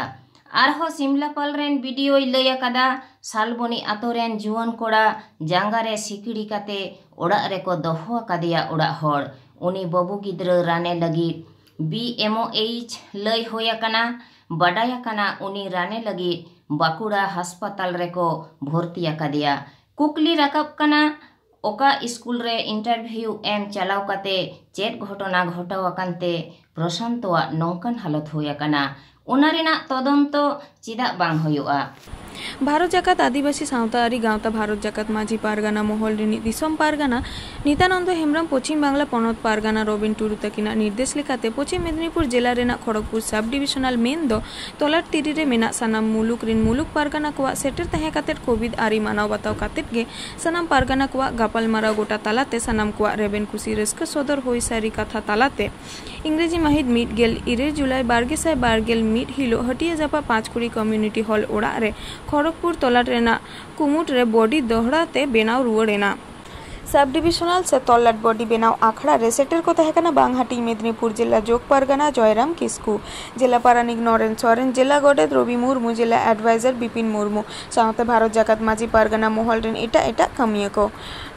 ᱟᱨᱦᱚᱸ ᱥᱤᱢᱞᱟᱯᱟᱞ ᱨᱮᱱ ᱵᱤ ᱰᱤ ᱳᱭ ᱞᱟᱹᱭ ᱟᱠᱟᱫᱟ, ᱥᱟᱞᱵᱚᱱᱤ ᱟᱛᱳ ᱨᱮᱱ ᱡᱩᱣᱟᱹᱱ ᱠᱚᱲᱟ ᱡᱟᱸᱜᱟ ᱨᱮ ᱥᱤᱠᱲᱤ ᱠᱟᱛᱮ ᱚᱲᱟᱜ ᱨᱮᱠᱚ ᱫᱚᱦᱚ ᱟᱠᱟᱫᱮᱭᱟ ᱚᱲᱟᱜ ᱦᱚᱲ᱾ ᱩᱱᱤ ᱵᱟᱹᱵᱩ ᱜᱤᱫᱽᱨᱟᱹ ᱨᱟᱱᱮ ᱞᱟᱹᱜᱤᱫ ᱵᱤ ᱮᱢ ᱳ ᱮᱭᱤᱪ ᱞᱟᱹᱭ ᱦᱩᱭ ᱟᱠᱟᱱᱟ᱾ ᱵᱟᱰᱟᱭ ᱟᱠᱟᱱᱟ ᱩᱱᱤ ᱨᱟᱱᱮ ᱞᱟᱹᱜᱤᱫ ᱵᱟᱸᱠᱩᱲᱟ ᱦᱟᱥᱯᱟᱛᱟᱞ ᱨᱮᱠᱚ ᱵᱷᱚᱨᱛᱤ ᱟᱠᱟᱫᱮᱭᱟ᱾ ᱠᱩᱠᱞᱤ ᱨᱟᱠᱟᱵ ᱠᱟᱱᱟ, ᱚᱠᱟ ᱥᱠᱩᱞ ᱨᱮ ᱤᱱᱴᱟᱨᱵᱷᱤᱭᱩ ᱮᱢ ᱪᱟᱞᱟᱣ ᱠᱟᱛᱮ ᱪᱮᱫ ᱜᱷᱚᱴᱚᱱᱟ ᱜᱷᱚᱴᱟᱣ ᱟᱠᱟᱱ ᱛᱮ ᱯᱨᱚᱥᱟᱱᱛᱚᱣᱟᱜ ᱱᱚᱝᱠᱟᱱ ᱦᱟᱞᱚᱛ ᱦᱩᱭ ᱟᱠᱟᱱᱟ, ᱚᱱᱟ ᱨᱮᱱᱟᱜ ᱛᱚᱫᱚᱱᱛᱚ ᱪᱮᱫᱟᱜ ᱵᱟᱝ ᱦᱩᱭᱩᱜᱼᱟ? ᱵᱷᱟᱨᱚᱛ ᱡᱟᱠᱟᱛ ᱟᱹᱫᱤᱵᱟᱹᱥᱤ ᱥᱟᱶᱛᱟ ᱟᱹᱨᱤ ᱜᱟᱶᱛᱟ ᱵᱷᱟᱨᱚᱛ ᱡᱟᱠᱟᱛ ᱢᱟᱹᱡᱷᱤ ᱯᱟᱨᱜᱟᱱᱟ ᱢᱚᱦᱚᱞ ᱨᱤᱱᱤᱡ ᱫᱤᱥᱚᱢ ᱯᱟᱨᱜᱟᱱᱟ ᱱᱤᱛᱟᱱᱚᱱᱫᱚ ᱦᱮᱢᱵᱨᱚᱢ ᱯᱚᱪᱷᱤᱢ ᱵᱟᱝᱞᱟ ᱯᱚᱱᱚᱛ ᱯᱟᱨᱜᱟᱱᱟ ᱨᱚᱵᱤᱱ ᱴᱩᱰᱩ ᱛᱟᱹᱠᱤᱱᱟᱜ ᱱᱤᱨᱫᱮᱥ ᱞᱮᱠᱟᱛᱮ ᱯᱚᱪᱷᱤᱢ ᱢᱮᱫᱽᱱᱤᱯᱩᱨ ᱡᱮᱞᱟ ᱨᱮᱱᱟᱜ ᱠᱷᱚᱲᱚᱜᱽᱯᱩᱨ ᱥᱟᱵ ᱰᱤᱵᱤᱥᱚᱱᱟᱞ ᱢᱮᱱ ᱫᱚ ᱛᱚᱞᱟᱴ ᱛᱤᱨᱤ ᱨᱮ ᱢᱮᱱᱟᱜ ᱥᱟᱱᱟᱢ ᱢᱩᱞᱩᱠ ᱨᱤᱱ ᱢᱩᱞᱩᱠ ᱯᱟᱨᱜᱟᱱᱟ ᱠᱚᱣᱟᱜ ᱥᱮᱴᱮᱨ ᱛᱟᱦᱮᱸ ᱠᱟᱛᱮ ᱠᱳᱵᱷᱤᱰ ᱟᱹᱨᱤ ᱢᱟᱱᱟᱣ ᱵᱟᱛᱟᱣ ᱠᱟᱛᱮ ᱜᱮ ᱥᱟᱱᱟᱢ ᱯᱟᱨᱜᱟᱱᱟ ᱠᱚᱣᱟᱜ ᱜᱟᱯᱟᱞᱢᱟᱨᱟᱣ ᱜᱚᱴᱟ ᱛᱟᱞᱟᱛᱮ ᱥᱟᱱᱟᱢ ᱠᱚᱣᱟᱜ ᱨᱮᱵᱮᱱ ᱠᱩᱥᱤ ᱨᱟᱹᱥᱠᱟᱹ ᱥᱚᱫᱚᱨ ᱦᱩᱭ ᱥᱟᱹᱨᱤ ᱠᱟᱛᱷᱟ ᱛᱟᱞᱟᱛᱮ ᱤᱝᱨᱮᱡᱤ ᱢᱟᱹᱦᱤᱛ ᱢᱤᱫ ᱜᱮᱞ ᱤᱨᱟᱹᱞ ᱡᱩᱞᱟᱭ ᱵᱟᱨ ᱜᱮᱥᱟᱭ ᱵᱟᱨ ᱜᱮᱞ ᱢᱤᱫ ᱦᱤᱞᱳᱜ ᱦᱟᱹᱴᱤᱭᱟᱹ ᱡᱟᱯᱟᱜ ᱯᱟᱸᱪᱠᱩᱲᱤ ᱠᱚᱢᱭᱩᱱᱤᱴᱤ ᱦᱚᱞ ᱚᱲᱟᱜ ᱨᱮ ᱠᱷᱚᱲᱚᱜᱽᱯᱩᱨ ᱛᱚᱞᱟᱴ ᱨᱮᱱᱟᱜ ᱠᱩᱢᱩᱴ ᱨᱮ ᱵᱚᱰᱤ ᱫᱚᱦᱲᱟ ᱛᱮ ᱵᱮᱱᱟᱣ ᱨᱩᱣᱟᱹᱲ ᱮᱱᱟ᱾ ᱥᱟᱵ ᱰᱤᱵᱤᱥᱚᱱᱟᱞ ᱥᱮ ᱛᱚᱞᱞᱟᱴ ᱵᱚᱰᱤ ᱵᱮᱱᱟᱣ ᱟᱠᱷᱲᱟ ᱨᱮ ᱥᱮᱴᱮᱨ ᱠᱚ ᱛᱟᱦᱮᱸ ᱠᱟᱱᱟ ᱵᱟᱝᱦᱟᱴᱤᱧ ᱢᱮᱫᱽᱱᱤᱯᱩᱨ ᱡᱮᱞᱟ ᱡᱚᱜᱽ ᱯᱟᱨᱜᱟᱱᱟ ᱡᱚᱭᱨᱟᱢ ᱠᱤᱥᱠᱩ, ᱡᱮᱞᱟ ᱯᱟᱨᱟᱱᱤᱠ ᱱᱚᱨᱮᱱ ᱥᱚᱨᱮᱱ, ᱡᱮᱞᱟ ᱜᱚᱰᱮᱛ ᱨᱚᱵᱤ ᱢᱩᱨᱢᱩ, ᱡᱮᱞᱟ ᱮᱰᱵᱷᱟᱭᱡᱟᱨ ᱵᱤᱯᱤᱱ ᱢᱩᱨᱢᱩ ᱥᱟᱶᱛᱮ ᱵᱷᱟᱨᱚᱛ ᱡᱟᱠᱟᱛ ᱢᱟᱹᱡᱷᱤ ᱯᱟᱨᱜᱟᱱᱟ ᱢᱚᱦᱚᱞ ᱨᱮᱱ ᱮᱴᱟᱜ ᱮᱴᱟᱜ ᱠᱟᱹᱢᱤᱭᱟᱹ ᱠᱚ᱾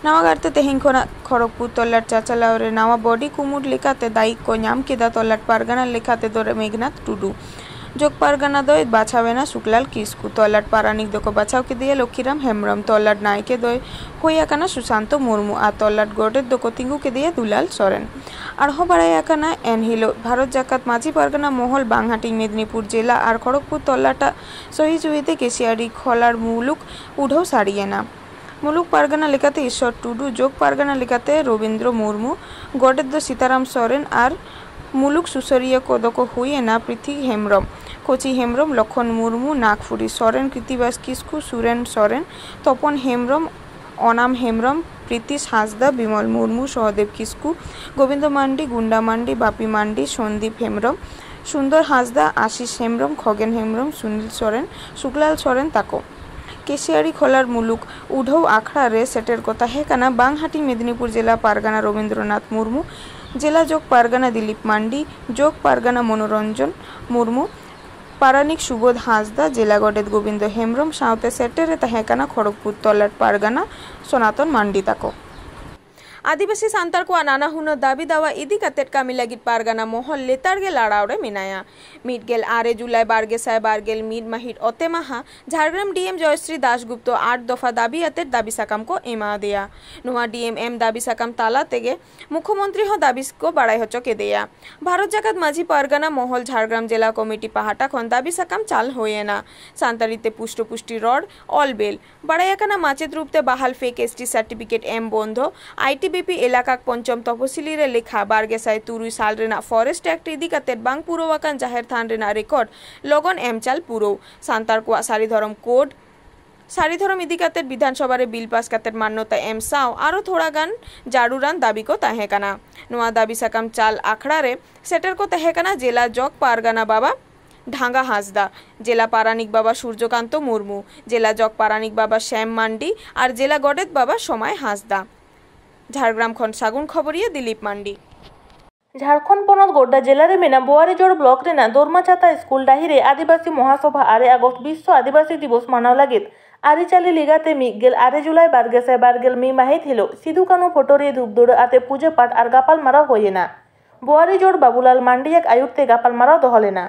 ᱱᱟᱣᱟ ᱠᱟᱨᱛᱮ ᱛᱮᱦᱮᱧ ᱠᱷᱚᱱᱟᱜ ᱠᱷᱚᱲᱚᱜᱽᱯᱩᱨ ᱛᱚᱞᱞᱟᱴ ᱪᱟᱪᱟᱞᱟᱣ ᱨᱮ ᱱᱟᱣᱟ ᱵᱚᱰᱤ ᱠᱩᱢᱩᱴ ᱞᱮᱠᱟᱛᱮ ᱫᱟᱭᱤᱛ ᱠᱚ ᱧᱟᱢ ᱠᱮᱫᱟ ᱛᱚᱞᱞᱟᱴ ᱯᱟᱨᱜᱟᱱᱟ ᱞᱮᱠᱟᱛᱮ ᱫᱚ ᱢᱮᱜᱷᱱᱟᱛᱷ ᱴᱩᱰᱩ᱾ ᱡᱚᱜᱽ ᱯᱟᱨᱜᱟᱱᱟ ᱫᱚᱭ ᱵᱟᱪᱷᱟᱣ ᱮᱱᱟ ᱥᱩᱠᱞᱟᱞ ᱠᱤᱥᱠᱩ, ᱛᱚᱞᱞᱟᱴ ᱯᱟᱨᱟᱱᱤᱠ ᱫᱚᱠᱚ ᱵᱟᱪᱷᱟᱣ ᱠᱮᱫᱮᱭᱟ ᱞᱚᱠᱷᱤᱨᱟᱢ ᱦᱮᱢᱵᱨᱚᱢ, ᱛᱚᱞᱞᱟᱴ ᱱᱟᱭᱠᱮ ᱫᱚᱭ ᱦᱩᱭ ᱟᱠᱟᱱᱟ ᱥᱩᱥᱟᱱᱛᱚ ᱢᱩᱨᱢᱩ ᱟᱨ ᱛᱚᱞᱞᱟᱴ ᱜᱚᱰᱮᱛ ᱫᱚᱠᱚ ᱛᱤᱸᱜᱩ ᱠᱮᱫᱮᱭᱟ ᱫᱩᱞᱟᱞ ᱥᱚᱨᱮᱱ᱾ ᱟᱨᱦᱚᱸ ᱵᱟᱲᱟᱭ ᱟᱠᱟᱱᱟ, ᱮᱱᱦᱤᱞᱳᱜ ᱵᱷᱟᱨᱚᱛ ᱡᱟᱠᱟᱛ ᱢᱟᱹᱡᱷᱤ ᱯᱟᱨᱜᱟᱱᱟ ᱢᱚᱦᱚᱞ ᱵᱟᱝᱦᱟᱴᱤᱧ ᱢᱮᱫᱽᱱᱤᱯᱩᱨ ᱡᱮᱞᱟ ᱟᱨ ᱠᱷᱚᱲᱚᱜᱽᱯᱩᱨ ᱛᱚᱞᱞᱟᱴᱟᱜ ᱥᱚᱦᱤᱡᱩᱦᱤᱛᱮ ᱠᱮᱥᱤᱭᱟᱲᱤ ᱠᱷᱚᱞᱟᱨ ᱢᱩᱞᱩᱠ ᱩᱰᱷᱟᱹᱣ ᱥᱟᱹᱨᱤᱭᱮᱱᱟ᱾ ᱢᱩᱞᱩᱠ ᱯᱟᱨᱜᱟᱱᱟ ᱞᱮᱠᱟᱛᱮ ᱤᱥᱥᱚᱨ ᱴᱩᱰᱩ, ᱡᱚᱜᱽ ᱯᱟᱨᱜᱟᱱᱟ ᱞᱮᱠᱟᱛᱮ ᱨᱚᱵᱤᱱᱫᱨᱚ ᱢᱩᱨᱢᱩ, ᱜᱚᱰᱮᱛ ᱫᱚ ᱥᱤᱛᱟᱨᱟᱢ ᱥᱚᱨᱮᱱ ᱟᱨ ᱢᱩᱞᱩᱠ ᱥᱩᱥᱟᱹᱨᱤᱭᱟᱹ ᱠᱚᱫᱚ ᱠᱚ ᱦᱩᱭ ᱮᱱᱟ ᱯᱨᱤᱛᱷᱤ ᱦᱮᱢᱵᱨᱚᱢ, ᱠᱚᱪᱤ ᱦᱮᱢᱵᱨᱚᱢ, ᱞᱚᱠᱷᱚᱱ ᱢᱩᱨᱢᱩ, ᱱᱟᱜᱽᱯᱩᱨᱤ ᱥᱚᱨᱮᱱ, ᱠᱨᱤᱛᱤᱵᱟᱥ ᱠᱤᱥᱠᱩ, ᱥᱩᱨᱮᱱ ᱥᱚᱨᱮᱱ, ᱛᱚᱯᱚᱱ ᱦᱮᱢᱵᱨᱚᱢ, ᱚᱱᱟᱢ ᱦᱮᱢᱵᱨᱚᱢ, ᱯᱨᱤᱛᱤᱥ ᱦᱟᱸᱥᱫᱟ, ᱵᱤᱢᱚᱞ ᱢᱩᱨᱢᱩ, ᱥᱚᱦᱚᱫᱮᱵ ᱠᱤᱥᱠᱩ, ᱜᱳᱵᱤᱱᱫᱚ ᱢᱟᱱᱰᱤ, ᱜᱩᱱᱰᱟ ᱢᱟᱱᱰᱤ, ᱵᱟᱯᱤ ᱢᱟᱱᱰᱤ, ᱥᱚᱱᱫᱤᱯ ᱦᱮᱢᱵᱨᱚᱢ, ᱥᱩᱱᱫᱚᱨ ᱦᱟᱸᱥᱫᱟ, ᱟᱥᱤᱥ ᱦᱮᱢᱵᱨᱚᱢ, ᱠᱷᱚᱜᱮᱱ ᱦᱮᱢᱵᱨᱚᱢ, ᱥᱩᱱᱤᱞ ᱥᱚᱨᱮᱱ, ᱥᱩᱠᱞᱟᱞ ᱥᱚᱨᱮᱱ ᱛᱟᱠᱚ᱾ ᱠᱮᱥᱤᱭᱟᱲᱤ ᱠᱷᱚᱞᱟᱨ ᱢᱩᱞᱩᱠ ᱩᱰᱷᱟᱹᱣ ᱟᱠᱷᱲᱟ ᱨᱮ ᱥᱮᱴᱮᱨ ᱠᱚ ᱛᱟᱦᱮᱸ ᱠᱟᱱᱟ ᱵᱟᱝᱦᱟᱴᱤᱧ ᱢᱮᱫᱽᱱᱤᱯᱩᱨ ᱡᱮᱞᱟ ᱯᱟᱨᱜᱟᱱᱟ ᱨᱚᱵᱤᱱᱫᱨᱚᱱᱟᱛᱷ ᱢᱩᱨᱢᱩ, ᱡᱮᱞᱟ ᱡᱚᱜᱽ ᱯᱟᱨᱜᱟᱱᱟ ᱫᱤᱞᱤᱯ ᱢᱟᱱᱰᱤ, ᱡᱚᱜᱽ ᱯᱟᱨᱜᱟᱱᱟ ᱢᱚᱱᱳᱨᱚᱧᱡᱚᱱ ᱢᱩᱨᱢᱩ, ᱯᱟᱨᱟᱱᱤᱠ ᱥᱩᱵᱳᱫᱷ ᱦᱟᱸᱥᱫᱟ, ᱡᱮᱞᱟ ᱜᱚᱰᱮᱛ ᱜᱳᱵᱤᱱᱫᱚ ᱦᱮᱢᱵᱨᱚᱢ ᱥᱟᱶᱛᱮ ᱥᱮᱴᱮᱨ ᱨᱮ ᱛᱟᱦᱮᱸ ᱠᱟᱱᱟ ᱠᱷᱚᱲᱚᱜᱽᱯᱩᱨ ᱛᱚᱞᱞᱟᱴ ᱯᱟᱨᱜᱟᱱᱟ ᱥᱚᱱᱟᱛᱚᱱ ᱢᱟᱱᱰᱤ ᱛᱟᱠᱚ᱾ ᱟᱹᱫᱤᱵᱟᱹᱥᱤ ᱥᱟᱱᱛᱟᱲ ᱠᱚᱣᱟᱜ ᱱᱟᱱᱟ ᱦᱩᱱᱟᱹᱨ ᱫᱟᱹᱵᱤ ᱫᱟᱣᱟ ᱤᱫᱤ ᱠᱟᱛᱮᱫ ᱠᱟᱹᱢᱤ ᱞᱟᱹᱜᱤᱫ ᱯᱟᱨᱜᱟᱱᱟ ᱢᱚᱦᱚᱞ ᱞᱮᱛᱟᱲ ᱜᱮ ᱞᱟᱲᱟᱣ ᱨᱮ ᱢᱮᱱᱟᱭᱟ᱾ ᱢᱤᱫ ᱜᱮᱞ ᱟᱨᱮ ᱡᱩᱞᱟᱭ ᱵᱟᱨ ᱜᱮᱥᱟᱭ ᱵᱟᱨ ᱜᱮᱞ ᱢᱤᱫ ᱢᱟᱹᱦᱤᱛ ᱚᱛᱮ ᱢᱟᱦᱟ ᱡᱷᱟᱲᱜᱨᱟᱢ ᱰᱤ ᱮᱢ ᱡᱚᱭᱥᱨᱤ ᱫᱟᱥᱜᱩᱯᱛᱚ ᱟᱴ ᱫᱚᱯᱷᱟ ᱫᱟᱹᱵᱤ ᱟᱛᱮᱫ ᱫᱟᱹᱵᱤ ᱥᱟᱠᱟᱢ ᱠᱚ ᱮᱢᱟ ᱫᱮᱭᱟ᱾ ᱱᱚᱣᱟ ᱰᱤ ᱮᱢ ᱮᱢ ᱫᱟᱹᱵᱤ ᱥᱟᱠᱟᱢ ᱛᱟᱞᱟ ᱛᱮᱜᱮ ᱢᱩᱠᱷᱚᱢᱚᱱᱛᱨᱤ ᱦᱚᱸ ᱫᱟᱹᱵᱤ ᱠᱚ ᱵᱟᱲᱟᱭ ᱦᱚᱪᱚ ᱠᱮᱫᱮᱭᱟ᱾ ᱵᱷᱟᱨᱚᱛ ᱡᱟᱠᱟᱛ ᱢᱟᱹᱡᱷᱤ ᱯᱟᱨᱜᱟᱱᱟ ᱢᱚᱦᱚᱞ ᱡᱷᱟᱲᱜᱨᱟᱢ ᱡᱮᱞᱟ ᱠᱚᱢᱤᱴᱤ ᱯᱟᱦᱴᱟ ᱠᱷᱚᱱ ᱫᱟᱹᱵᱤ ᱥᱟᱠᱟᱢ ᱪᱟᱞ ᱦᱩᱭ ᱮᱱᱟ᱾ ᱥᱟᱱᱛᱟᱲᱤ ᱛᱮ ᱯᱩᱥᱴᱚ ᱯᱩᱥᱴᱤ ᱨᱚᱲ, ᱚᱞ ᱵᱮᱞ, ᱵᱟᱲᱟᱭ ᱟᱠᱟᱱᱟ ᱢᱟᱪᱮᱛ ᱨᱩᱯ ᱛᱮ ᱵᱟᱦᱟᱞ ᱯᱷᱮᱠ ᱮᱥ ᱴᱤ ᱥᱟᱨᱴᱤᱯᱷᱤᱠᱮᱴ ᱮᱢ ᱵᱚᱱᱫᱷᱚ, ᱟᱭ ᱴᱤ ᱵᱤ ᱯᱤ ᱮᱞᱟᱠᱟ ᱯᱚᱧᱪᱚᱢ ᱛᱚᱯᱚᱥᱤᱞᱤ ᱨᱮ ᱞᱮᱠᱷᱟ ᱵᱟᱨ ᱜᱮᱥᱟᱭ ᱛᱩᱨᱩᱭ ᱥᱟᱞ ᱨᱮᱱᱟᱜ ᱯᱷᱚᱨᱮᱥᱴ ᱮᱠᱴ ᱤᱫᱤ ᱠᱟᱛᱮ ᱵᱟᱝ ᱯᱩᱨᱟᱹᱣ ᱟᱠᱟᱱ ᱡᱟᱦᱮᱨ ᱛᱷᱟᱱ ᱨᱮᱱᱟᱜ ᱨᱮᱠᱚᱨᱰ ᱞᱚᱜᱚᱱ ᱮᱢ ᱪᱟᱞ ᱯᱩᱨᱟᱹᱣ, ᱥᱟᱱᱛᱟᱲ ᱠᱚᱣᱟᱜ ᱥᱟᱹᱨᱤ ᱫᱷᱚᱨᱚᱢ ᱠᱳᱰ, ᱥᱟᱹᱨᱤ ᱫᱷᱚᱨᱚᱢ ᱤᱫᱤ ᱠᱟᱛᱮ ᱵᱤᱫᱷᱟᱱ ᱥᱚᱵᱷᱟ ᱨᱮ ᱵᱤᱞ ᱯᱟᱥ ᱠᱟᱛᱮ ᱢᱟᱱᱱᱚᱛᱟ ᱮᱢ ᱥᱟᱶ ᱟᱨᱚ ᱛᱷᱚᱲᱟ ᱜᱟᱱ ᱡᱟᱹᱨᱩᱲᱟᱱ ᱫᱟᱹᱵᱤ ᱠᱚ ᱛᱟᱦᱮᱸ ᱠᱟᱱᱟ᱾ ᱱᱚᱣᱟ ᱫᱟᱹᱵᱤ ᱥᱟᱠᱟᱢ ᱪᱟᱞ ᱟᱠᱷᱲᱟ ᱨᱮ ᱥᱮᱴᱮᱨ ᱠᱚ ᱛᱟᱦᱮᱸ ᱠᱟᱱᱟ ᱡᱮᱞᱟ ᱡᱚᱜᱽ ᱯᱟᱨᱜᱟᱱᱟ ᱵᱟᱵᱟ ᱰᱷᱟᱸᱜᱟ ᱦᱟᱸᱥᱫᱟ, ᱡᱮᱞᱟ ᱯᱟᱨᱟᱱᱤᱠ ᱵᱟᱵᱟ ᱥᱩᱨᱡᱚᱠᱟᱱᱛᱚ ᱢᱩᱨᱢᱩ, ᱡᱮᱞᱟ ᱡᱚᱜᱽ ᱯᱟᱨᱟᱱᱤᱠ ᱵᱟᱵᱟ ᱥᱭᱟᱢ ᱢᱟᱱᱰᱤ ᱟᱨ ᱡᱮᱞᱟ ᱜᱚᱰᱮᱛ ᱵᱟᱵᱟ ᱥᱚᱢᱟᱭ ᱦᱟᱸᱥᱫᱟ᱾ ᱡᱷᱟᱲᱜᱨᱟᱢ ᱠᱷᱚᱱ ᱥᱟᱹᱜᱩᱱ ᱠᱷᱚᱵᱚᱨᱤᱭᱟᱹ ᱫᱤᱞᱤᱯ ᱢᱟᱱᱰᱤ᱾ ᱡᱷᱟᱲᱠᱷᱚᱸᱰ ᱯᱚᱱᱚᱛ ᱜᱳᱰᱰᱟ ᱡᱮᱞᱟ ᱨᱮ ᱢᱮᱱᱟᱜ ᱵᱳᱣᱟᱨᱤᱡᱳᱲ ᱵᱞᱚᱠ ᱨᱮᱱᱟᱜ ᱫᱚᱨᱢᱟ ᱪᱷᱟᱛᱟ ᱥᱠᱩᱞ ᱰᱟᱹᱦᱤ ᱨᱮ ᱟᱹᱫᱤᱵᱟᱹᱥᱤ ᱢᱚᱦᱟᱥᱚᱵᱷᱟ ᱟᱨᱮ ᱟᱜᱚᱥᱴ ᱵᱤᱥᱥᱚ ᱟᱹᱫᱤᱵᱟᱹᱥᱤ ᱫᱤᱵᱚᱥ ᱢᱟᱱᱟᱣ ᱞᱟᱹᱜᱤᱫ ᱟᱹᱨᱤᱪᱟᱹᱞᱤ ᱞᱮᱠᱟᱛᱮ ᱢᱤᱫ ᱜᱮᱞ ᱟᱨᱮ ᱡᱩᱞᱟᱭ ᱵᱟᱨ ᱜᱮᱥᱟᱭ ᱵᱟᱨ ᱜᱮᱞ ᱢᱤᱫ ᱢᱟᱹᱦᱤᱛ ᱦᱤᱞᱳᱜ ᱥᱤᱫᱩ ᱠᱟᱹᱱᱦᱩ ᱯᱷᱳᱴᱳ ᱨᱮ ᱫᱷᱩᱯ ᱫᱷᱩᱲᱟᱹ ᱟᱛᱮ ᱯᱩᱡᱟᱹ ᱯᱟᱴ ᱟᱨ ᱜᱟᱯᱟᱞ ᱢᱟᱨᱟᱣ ᱦᱩᱭ ᱮᱱᱟ᱾ ᱵᱳᱣᱟᱨᱤᱡᱳᱲ ᱵᱟᱵᱩᱞᱟᱞ ᱢᱟᱱᱰᱤᱭᱟᱜ ᱟᱹᱭᱩᱨ ᱛᱮ ᱜᱟᱯᱟᱞ ᱢᱟᱨᱟᱣ ᱫᱚᱦᱚ ᱞᱮᱱᱟ᱾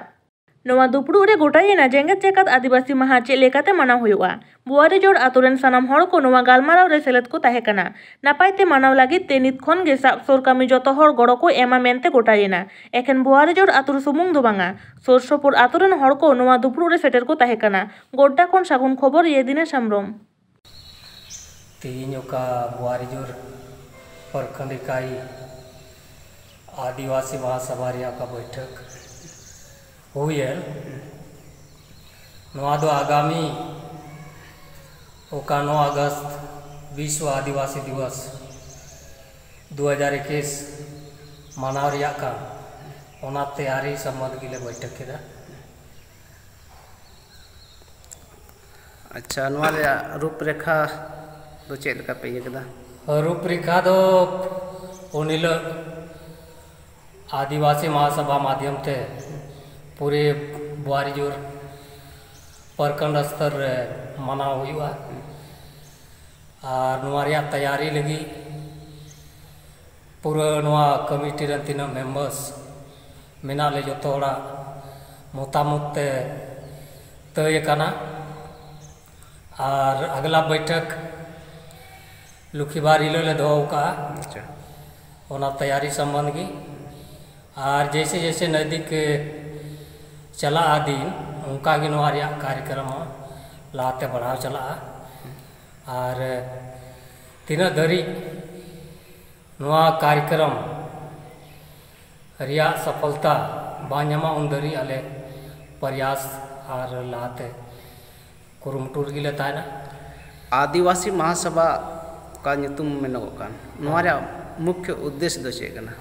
ᱱᱚᱣᱟ ᱫᱩᱯᱲᱩᱵ ᱨᱮ ᱜᱚᱴᱟᱭᱮᱱᱟ ᱡᱮᱜᱮᱛ ᱡᱟᱠᱟᱛ ᱟᱹᱫᱤᱵᱟᱹᱥᱤ ᱢᱟᱦᱟ ᱪᱮᱫ ᱞᱮᱠᱟᱛᱮ ᱢᱟᱱᱟᱣ ᱦᱩᱭᱩᱜᱼᱟ᱾ ᱵᱳᱣᱟᱨᱤᱡᱳᱲ ᱟᱛᱳ ᱨᱮᱱ ᱥᱟᱱᱟᱢ ᱦᱚᱲ ᱠᱚ ᱱᱚᱣᱟ ᱜᱟᱞᱢᱟᱨᱟᱣ ᱨᱮ ᱥᱮᱞᱮᱫ ᱠᱚ ᱛᱟᱦᱮᱸ ᱠᱟᱱᱟ᱾ ᱱᱟᱯᱟᱭ ᱛᱮ ᱢᱟᱱᱟᱣ ᱞᱟᱹᱜᱤᱫ ᱛᱮ ᱱᱤᱛ ᱠᱷᱚᱱ ᱜᱮ ᱥᱟᱵ ᱥᱳᱨ ᱠᱟᱹᱢᱤ ᱡᱚᱛᱚ ᱦᱚᱲ ᱜᱚᱲᱚ ᱠᱚ ᱮᱢᱟ ᱢᱮᱱᱛᱮ ᱜᱚᱴᱟᱭᱮᱱᱟ᱾ ᱮᱠᱷᱮᱱ ᱵᱳᱣᱟᱨᱤᱡᱳᱲ ᱟᱛᱳ ᱨᱮ ᱥᱩᱢᱩᱝ ᱫᱚ ᱵᱟᱝᱟ, ᱥᱳᱨ ᱥᱳᱯᱳᱨ ᱟᱛᱳ ᱨᱮᱱ ᱦᱚᱲ ᱠᱚ ᱱᱚᱣᱟ ᱫᱩᱯᱲᱩᱵ ᱨᱮ ᱥᱮᱴᱮᱨ ᱠᱚ ᱛᱟᱦᱮᱸ ᱠᱟᱱᱟ᱾ ᱜᱳᱰᱰᱟ ᱠᱷᱚᱱ ᱥᱟᱹᱜᱩᱱ ᱠᱷᱚᱵᱚᱨᱤᱭᱟᱹ ᱫᱤᱱᱮᱥ ᱦᱮᱢᱵᱨᱚᱢ᱾ ᱛᱮᱦᱮᱧ ᱚᱠᱟ ᱵᱳᱣᱟᱨᱤᱡᱳᱨ ᱯᱨᱚᱠᱷᱚᱸᱰ ᱤᱠᱟᱭ ᱟᱹᱫᱤᱵᱟᱹᱥᱤ ᱢᱟᱦᱟᱥᱟᱵᱷᱟ ᱨᱮᱭᱟᱜ ᱚᱠᱟ ᱵᱳᱭᱴᱷᱚᱠ ᱦᱩᱭᱮᱱ, ᱱᱚᱣᱟ ᱫᱚ ᱟᱜᱟᱢᱤ ᱚᱠᱟ ᱱᱚ ᱟᱜᱚᱥᱴ ᱵᱤᱥᱣᱚ ᱟᱹᱫᱤᱵᱟᱹᱥᱤ ᱫᱤᱵᱚᱥ ᱫᱩ ᱦᱟᱡᱟᱨ ᱮᱠᱩᱥ ᱢᱟᱱᱟᱣ ᱨᱮᱭᱟᱜ ᱠᱟᱱ, ᱚᱱᱟ ᱛᱮᱭᱟᱨᱤ ᱥᱚᱢᱵᱚᱱᱫᱷ ᱜᱮᱞᱮ ᱵᱳᱭᱴᱷᱚᱠ ᱠᱮᱫᱟ᱾ ᱟᱪᱪᱷᱟ, ᱱᱚᱣᱟ ᱨᱮᱭᱟᱜ ᱨᱩᱯᱨᱮᱠᱷᱟ ᱫᱚ ᱪᱮᱫ ᱞᱮᱠᱟ ᱯᱮ ᱤᱭᱟᱹ ᱠᱮᱫᱟ? ᱨᱩᱯᱨᱮᱠᱷᱟ ᱫᱚ ᱩᱱ ᱦᱤᱞᱳᱜ ᱟᱹᱫᱤᱵᱟᱹᱥᱤ ᱢᱟᱦᱟᱥᱚᱵᱷᱟ ᱢᱟᱫᱽᱫᱷᱚᱢ ᱛᱮ ᱯᱩᱨᱮ ᱵᱳᱣᱟᱨᱤᱡᱳᱨ ᱯᱨᱚᱠᱷᱚᱸᱰ ᱥᱛᱚᱨ ᱨᱮ ᱢᱟᱱᱟᱣ ᱦᱩᱭᱩᱜᱼᱟ᱾ ᱟᱨ ᱱᱚᱣᱟ ᱨᱮᱭᱟᱜ ᱛᱮᱭᱟᱨᱤ ᱞᱟᱹᱜᱤᱫ ᱯᱩᱨᱟᱹ ᱱᱚᱣᱟ ᱠᱚᱢᱤᱴᱤ ᱨᱮᱱ ᱛᱤᱱᱟᱹᱜ ᱢᱮᱢᱵᱟᱨᱥ ᱢᱮᱱᱟᱜ ᱞᱮ, ᱡᱚᱛᱚ ᱦᱚᱲᱟᱜ ᱢᱚᱛᱟᱢᱚᱛ ᱛᱮ ᱛᱟᱹᱭ ᱟᱠᱟᱱᱟ᱾ ᱟᱨ ᱟᱜᱽᱞᱟ ᱵᱟᱹᱭᱴᱷᱟᱹᱠ ᱞᱩᱠᱷᱤᱵᱟᱨ ᱦᱤᱞᱳᱜ ᱞᱮ ᱫᱚᱦᱚ ᱟᱠᱟᱫᱼᱟ᱾ ᱟᱪᱪᱷᱟ᱾ ᱚᱱᱟ ᱛᱮᱭᱟᱨᱤ ᱥᱚᱢᱵᱚᱱᱫᱷ ᱜᱮ᱾ ᱟᱨ ᱡᱮᱭᱥᱮ ᱡᱮᱭᱥᱮ ᱱᱟᱡᱫᱤᱠ ᱪᱟᱞᱟᱜᱼᱟ ᱫᱤᱱ, ᱚᱱᱠᱟ ᱜᱮ ᱱᱚᱣᱟ ᱨᱮᱭᱟᱜ ᱠᱟᱨᱭᱚᱠᱨᱚᱢ ᱦᱚᱸ ᱞᱟᱦᱟᱛᱮ ᱵᱟᱲᱦᱟᱣ ᱪᱟᱞᱟᱜᱼᱟ᱾ ᱟᱨ ᱛᱤᱱᱟᱹᱜ ᱫᱷᱟᱹᱨᱤᱡ ᱱᱚᱣᱟ ᱠᱟᱨᱭᱚᱠᱨᱚᱢ ᱨᱮᱭᱟᱜ ᱥᱚᱯᱷᱚᱞᱛᱟ ᱵᱟᱝ ᱧᱟᱢᱚᱜᱼᱟ, ᱩᱱ ᱫᱷᱟᱹᱨᱤᱡ ᱟᱞᱮ ᱯᱨᱚᱭᱟᱥ ᱟᱨ ᱞᱟᱦᱟᱛᱮ ᱠᱩᱨᱩᱢᱩᱴᱩ ᱨᱮᱜᱮ ᱞᱮ ᱛᱟᱦᱮᱱᱟ᱾ ᱟᱹᱫᱤᱵᱟᱹᱥᱤ ᱢᱟᱦᱟᱥᱚᱵᱷᱟ ᱚᱠᱟ ᱧᱩᱛᱩᱢ ᱢᱮᱱᱚᱜᱚᱜ ᱠᱟᱱ, ᱱᱚᱣᱟ ᱨᱮᱭᱟᱜ ᱢᱩᱠᱷᱭᱚ ᱩᱫᱽᱫᱮᱥ ᱫᱚ ᱪᱮᱫ ᱠᱟᱱᱟ?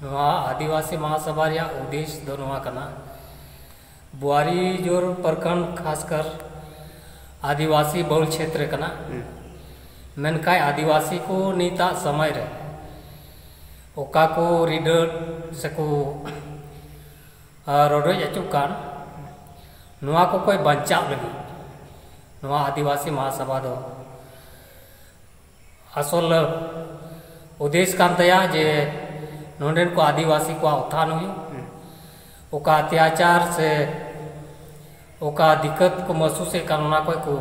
ᱱᱚᱣᱟ ᱟᱹᱫᱤᱵᱟᱹᱥᱤ ᱢᱟᱦᱟᱥᱚᱵᱷᱟ ᱨᱮᱭᱟᱜ ᱩᱫᱽᱫᱮᱥ ᱫᱚ ᱱᱚᱣᱟ ᱠᱟᱱᱟ, ᱵᱩᱣᱟᱨᱤᱡᱳᱨ ᱯᱨᱚᱠᱷᱚᱸᱰ ᱠᱷᱟᱥᱠᱟᱨ ᱟᱹᱫᱤᱵᱟᱹᱥᱤ ᱵᱚᱦᱩᱞ ᱪᱷᱮᱛᱨᱚ ᱠᱟᱱᱟ᱾ ᱦᱩᱸ᱾ ᱢᱮᱱᱠᱷᱟᱱ ᱟᱹᱫᱤᱵᱟᱹᱥᱤ ᱠᱚ ᱱᱤᱛᱟᱜ ᱥᱚᱢᱚᱭ ᱨᱮ ᱚᱠᱟ ᱠᱚ ᱨᱤᱰᱟᱹ ᱥᱮᱠᱚ, ᱟᱨ, ᱨᱚᱰᱚᱡ ᱟᱹᱪᱩᱨ ᱠᱟᱱ, ᱱᱚᱣᱟ ᱠᱚ ᱠᱷᱚᱱ ᱵᱟᱧᱪᱟᱣ ᱞᱟᱹᱜᱤᱫ ᱱᱚᱣᱟ ᱟᱹᱫᱤᱵᱟᱹᱥᱤ ᱢᱟᱦᱟᱥᱚᱵᱷᱟ ᱫᱚ ᱟᱥᱚᱞ ᱩᱫᱮᱥ ᱠᱟᱱ ᱛᱟᱭᱟ ᱡᱮ ᱱᱚᱰᱮᱱ ᱠᱚ ᱟᱹᱫᱤᱵᱟᱹᱥᱤ ᱠᱚᱣᱟᱜ ᱩᱛᱛᱷᱟᱱ ᱦᱩᱭᱩᱜ, ᱚᱠᱟ ᱚᱛᱛᱟᱪᱟᱨ ᱥᱮ ᱚᱠᱟ ᱫᱤᱠᱠᱟᱛ ᱠᱚ ᱢᱚᱦᱥᱩᱥᱮᱫ ᱠᱟᱱ, ᱚᱱᱟ ᱠᱷᱚᱱ ᱠᱚ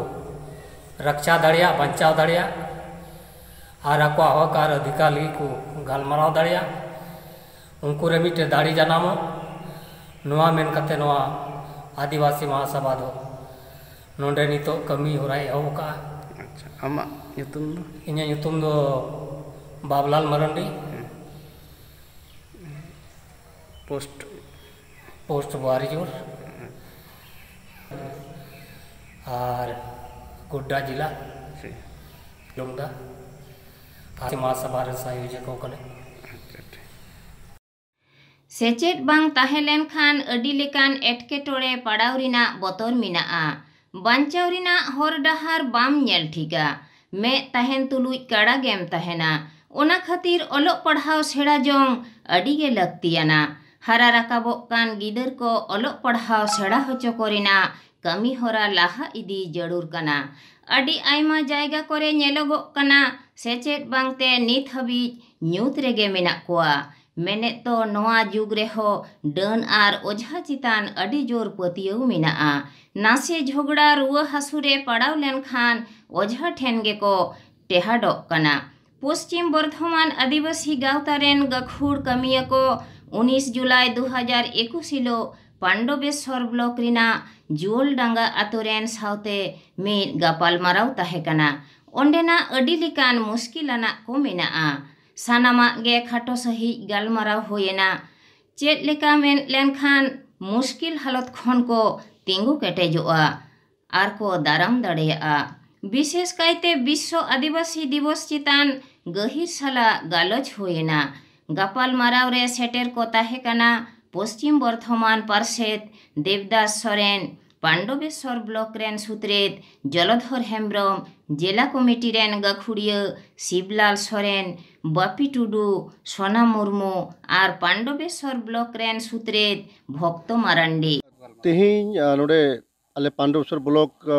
ᱨᱟᱠᱪᱟ ᱫᱟᱲᱮᱭᱟᱜ, ᱵᱟᱧᱪᱟᱣ ᱫᱟᱲᱮᱭᱟᱜ, ᱟᱨ ᱟᱠᱚᱣᱟᱜ ᱦᱚᱠ ᱟᱨ ᱚᱫᱷᱤᱠᱟᱨ ᱞᱟᱹᱜᱤᱫ ᱠᱚ ᱜᱟᱞᱢᱟᱨᱟᱣ ᱫᱟᱲᱮᱭᱟᱜ, ᱩᱱᱠᱩ ᱨᱮ ᱢᱤᱫᱴᱮᱱ ᱫᱟᱲᱮ ᱡᱟᱱᱟᱢᱚᱜ, ᱱᱚᱣᱟ ᱢᱮᱱ ᱠᱟᱛᱮ ᱱᱚᱣᱟ ᱟᱹᱫᱤᱵᱟᱹᱥᱤ ᱢᱟᱦᱟᱥᱚᱵᱷᱟ ᱫᱚ ᱱᱚᱰᱮ ᱱᱤᱛᱚᱜ ᱠᱟᱹᱢᱤ ᱦᱚᱨᱟᱭ ᱮᱦᱚᱵ ᱟᱠᱟᱫᱼᱟ᱾ ᱟᱪᱪᱷᱟ, ᱟᱢᱟᱜ ᱧᱩᱛᱩᱢ ᱫᱚ? ᱤᱧᱟᱹᱜ ᱧᱩᱛᱩᱢ ᱫᱚ ᱵᱟᱵᱩᱞᱟᱞ ᱢᱟᱨᱟᱱᱰᱤ, ᱯᱳᱥᱴ? ᱯᱳᱥᱴ ᱵᱩᱣᱟᱨᱤᱡᱳᱨ, ᱟᱨ ᱜᱳᱰᱰᱟ ᱡᱮᱞᱟ, ᱞᱩᱢᱰᱟ, ᱟᱨ ᱢᱟᱦᱟᱥᱚᱵᱷᱟ ᱨᱮ ᱥᱚᱦᱭᱳᱡᱚᱠ ᱠᱟᱱᱟᱹᱧ᱾ ᱟᱪᱪᱷᱟ, ᱴᱷᱤᱠ᱾ ᱥᱮᱪᱮᱫ ᱵᱟᱝ ᱛᱟᱦᱮᱸ ᱞᱮᱱᱠᱷᱟᱱ ᱟᱹᱰᱤ ᱞᱮᱠᱟᱱ ᱮᱴᱠᱮᱴᱚᱬᱮ ᱯᱟᱲᱟᱣ ᱨᱮᱱᱟᱜ ᱵᱚᱛᱚᱨ ᱢᱮᱱᱟᱜᱼᱟ᱾ ᱵᱟᱧᱪᱟᱣ ᱨᱮᱱᱟᱜ ᱦᱚᱨ ᱰᱟᱦᱟᱨ ᱵᱟᱢ ᱧᱮᱞ ᱴᱷᱤᱠᱟ᱾ ᱢᱮᱫ ᱛᱟᱦᱮᱱ ᱛᱩᱞᱩᱡ ᱠᱟᱲᱟ ᱜᱮᱢ ᱛᱟᱦᱮᱱᱟ᱾ ᱚᱱᱟ ᱠᱷᱟᱹᱛᱤᱨ ᱚᱞᱚᱜ ᱯᱟᱲᱦᱟᱣ ᱥᱮᱬᱟ ᱡᱚᱝ ᱟᱹᱰᱤ ᱜᱮ ᱞᱟᱹᱠᱛᱤᱭᱟᱱᱟ᱾ ᱦᱟᱨᱟ ᱨᱟᱠᱟᱵᱚᱜ ᱠᱟᱱ ᱜᱤᱫᱟᱹᱨ ᱠᱚ ᱚᱞᱚᱜ ᱯᱟᱲᱦᱟᱣ ᱥᱮᱬᱟ ᱦᱚᱪᱚ ᱠᱚ ᱨᱮᱱᱟᱜ ᱠᱟᱹᱢᱤ ᱦᱚᱨᱟ ᱞᱟᱦᱟ ᱤᱫᱤ ᱡᱟᱹᱨᱩᱲ ᱠᱟᱱᱟ᱾ ᱟᱹᱰᱤ ᱟᱭᱢᱟ ᱡᱟᱭᱜᱟ ᱠᱚᱨᱮ ᱧᱮᱞᱚᱜᱚᱜ ᱠᱟᱱᱟ, ᱥᱮᱪᱮᱫ ᱵᱟᱝᱛᱮ ᱱᱤᱛ ᱦᱟᱹᱵᱤᱡ ᱧᱩᱛ ᱨᱮᱜᱮ ᱢᱮᱱᱟᱜ ᱠᱚᱣᱟ᱾ ᱢᱮᱱᱮᱫ ᱫᱚ ᱱᱚᱣᱟ ᱡᱩᱜᱽ ᱨᱮᱦᱚᱸ ᱰᱟᱹᱱ ᱟᱨ ᱚᱡᱷᱟ ᱪᱮᱛᱟᱱ ᱟᱹᱰᱤ ᱡᱳᱨ ᱯᱟᱹᱛᱭᱟᱹᱣ ᱢᱮᱱᱟᱜᱼᱟ᱾ ᱱᱟᱥᱮ ᱡᱷᱚᱜᱽᱲᱟ ᱨᱩᱣᱟᱹ ᱦᱟᱹᱥᱩ ᱨᱮ ᱯᱟᱲᱟᱣ ᱞᱮᱱᱠᱷᱟᱱ ᱚᱡᱷᱟ ᱴᱷᱮᱱ ᱜᱮᱠᱚ ᱴᱮᱦᱟᱰᱚᱜ ᱠᱟᱱᱟ᱾ ᱯᱚᱥᱪᱤᱢ ᱵᱚᱨᱫᱷᱚᱢᱟᱱ ᱟᱹᱫᱤᱵᱟᱹᱥᱤ ᱜᱟᱶᱛᱟ ᱨᱮᱱ ᱜᱟᱹᱠᱷᱩᱲ ᱠᱟᱹᱢᱤᱭᱟᱹ ᱠᱚ ᱩᱱᱤᱥ ᱡᱩᱞᱟᱭ ᱫᱩ ᱦᱟᱡᱟᱨ ᱮᱠᱩᱥ ᱦᱤᱞᱳᱜ ᱯᱟᱱᱰᱚᱵᱮᱥᱣᱚᱨ ᱵᱞᱚᱠ ᱨᱮᱱᱟᱜ ᱡᱩᱣᱟᱹᱞᱰᱟᱸᱜᱟ ᱟᱛᱳ ᱨᱮᱱ ᱥᱟᱶᱛᱮ ᱢᱤᱫ ᱜᱟᱯᱟᱞᱢᱟᱨᱟᱣ ᱛᱟᱦᱮᱸ ᱠᱟᱱᱟ᱾ ᱚᱸᱰᱮᱱᱟᱜ ᱟᱹᱰᱤ ᱞᱮᱠᱟᱱ ᱢᱩᱥᱠᱤᱞ ᱟᱱᱟᱜ ᱠᱚ ᱢᱮᱱᱟᱜᱼᱟ᱾ ᱥᱟᱱᱟᱢᱟᱜ ᱜᱮ ᱠᱷᱟᱴᱚ ᱥᱟᱺᱦᱤᱡ ᱜᱟᱞᱢᱟᱨᱟᱣ ᱦᱩᱭᱮᱱᱟ᱾ ᱪᱮᱫ ᱞᱮᱠᱟ ᱢᱮᱱ ᱞᱮᱱᱠᱷᱟᱱ ᱢᱩᱥᱠᱤᱞ ᱦᱟᱞᱚᱛ ᱠᱷᱚᱱ ᱠᱚ ᱛᱤᱸᱜᱩ ᱠᱮᱴᱮᱡᱚᱜᱼᱟ ᱟᱨ ᱠᱚ ᱫᱟᱨᱟᱢ ᱫᱟᱲᱮᱭᱟᱜᱼᱟ᱾ ᱵᱤᱥᱮᱥ ᱠᱟᱭᱛᱮ ᱵᱤᱥᱥᱚ ᱟᱹᱫᱤᱵᱟᱹᱥᱤ ᱫᱤᱵᱚᱥ ᱪᱮᱛᱟᱱ ᱜᱟᱹᱦᱤᱨ ᱥᱟᱞᱟᱜ ᱜᱟᱞᱚᱪ ᱦᱩᱭᱮᱱᱟ᱾ ᱜᱟᱯᱟᱞ ᱢᱟᱨᱟᱣ ᱨᱮ ᱥᱮᱴᱮᱨ ᱠᱚ ᱛᱟᱦᱮᱸ ᱠᱟᱱᱟ ᱯᱚᱥᱪᱤᱢ ᱵᱚᱨᱫᱷᱚᱢᱟᱱ ᱯᱟᱨᱥᱮᱛ ᱫᱮᱵᱽᱫᱟᱥ ᱥᱚᱨᱮᱱ, ᱯᱟᱱᱰᱚᱵᱮᱥᱣᱚᱨ ᱵᱞᱚᱠ ᱨᱮᱱ ᱥᱩᱛᱨᱮᱛ ᱡᱚᱞᱚᱫᱷᱚᱨ ᱦᱮᱢᱵᱽᱨᱚᱢ, ᱡᱮᱞᱟ ᱠᱚᱢᱤᱴᱤ ᱨᱮᱱ ᱜᱟᱹᱠᱷᱩᱲᱤᱭᱟᱹ ᱥᱤᱵᱽᱞᱟᱞ ᱥᱚᱨᱮᱱ, ᱵᱟᱯᱤ ᱴᱩᱰᱩ, ᱥᱳᱱᱟ ᱢᱩᱨᱢᱩ ᱟᱨ ᱯᱟᱱᱰᱚᱵᱮᱥᱣᱚᱨ ᱵᱞᱚᱠ ᱨᱮᱱ ᱥᱩᱛᱨᱮᱛ ᱵᱷᱚᱠᱛᱚ ᱢᱟᱨᱟᱱᱰᱤ᱾ ᱛᱮᱦᱮᱧ, ᱟ, ᱱᱚᱰᱮ ᱟᱞᱮ ᱯᱟᱱᱰᱚᱵᱮᱥᱣᱚᱨ ᱵᱞᱚᱠ, ᱟ,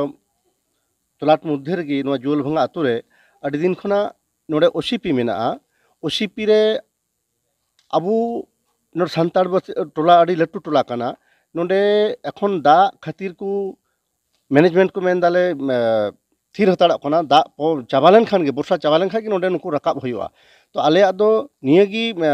ᱛᱚᱞᱟᱴ ᱢᱚᱫᱽᱫᱷᱮ ᱨᱮᱜᱮ ᱱᱚᱣᱟ ᱡᱩᱣᱟᱹᱞᱵᱷᱟᱸᱜᱟ ᱟᱛᱳ ᱨᱮ ᱟᱹᱰᱤ ᱫᱤᱱ ᱠᱷᱚᱱᱟᱜ ᱱᱚᱰᱮ ᱳᱥᱤᱯᱤ ᱢᱮᱱᱟᱜᱼᱟ᱾ ᱳᱥᱤᱯᱤ ᱨᱮ ᱟᱵᱚ ᱱᱚᱰᱮ ᱥᱟᱱᱛᱟᱲ ᱵᱟᱥ-, ᱴᱚᱞᱟ ᱟᱹᱰᱤ ᱞᱟᱹᱴᱩ ᱴᱚᱞᱟ ᱠᱟᱱᱟ᱾ ᱱᱚᱰᱮ ᱮᱠᱷᱚᱱ ᱫᱟᱜ ᱠᱷᱟᱹᱛᱤᱨ ᱠᱚ ᱢᱮᱱᱮᱡᱽᱢᱮᱱᱴ ᱠᱚ ᱢᱮᱱ ᱫᱟᱞᱮ, ᱮ, ᱛᱷᱤᱨ ᱦᱟᱛᱟᱲᱚᱜ ᱠᱟᱱᱟ᱾ ᱫᱟᱜ ᱯᱚ-, ᱪᱟᱵᱟ ᱞᱮᱱᱠᱷᱟᱱ ᱜᱮ, ᱵᱚᱨᱥᱟ ᱪᱟᱵᱟ ᱞᱮᱱᱠᱷᱟᱱ ᱜᱮ ᱱᱚᱰᱮ ᱱᱩᱠᱩ ᱨᱟᱠᱟᱵ ᱦᱩᱭᱩᱜᱼᱟ᱾ ᱛᱚ ᱟᱞᱮᱭᱟᱜ ᱫᱚ ᱱᱤᱭᱟᱹ ᱜᱮ, ᱮ,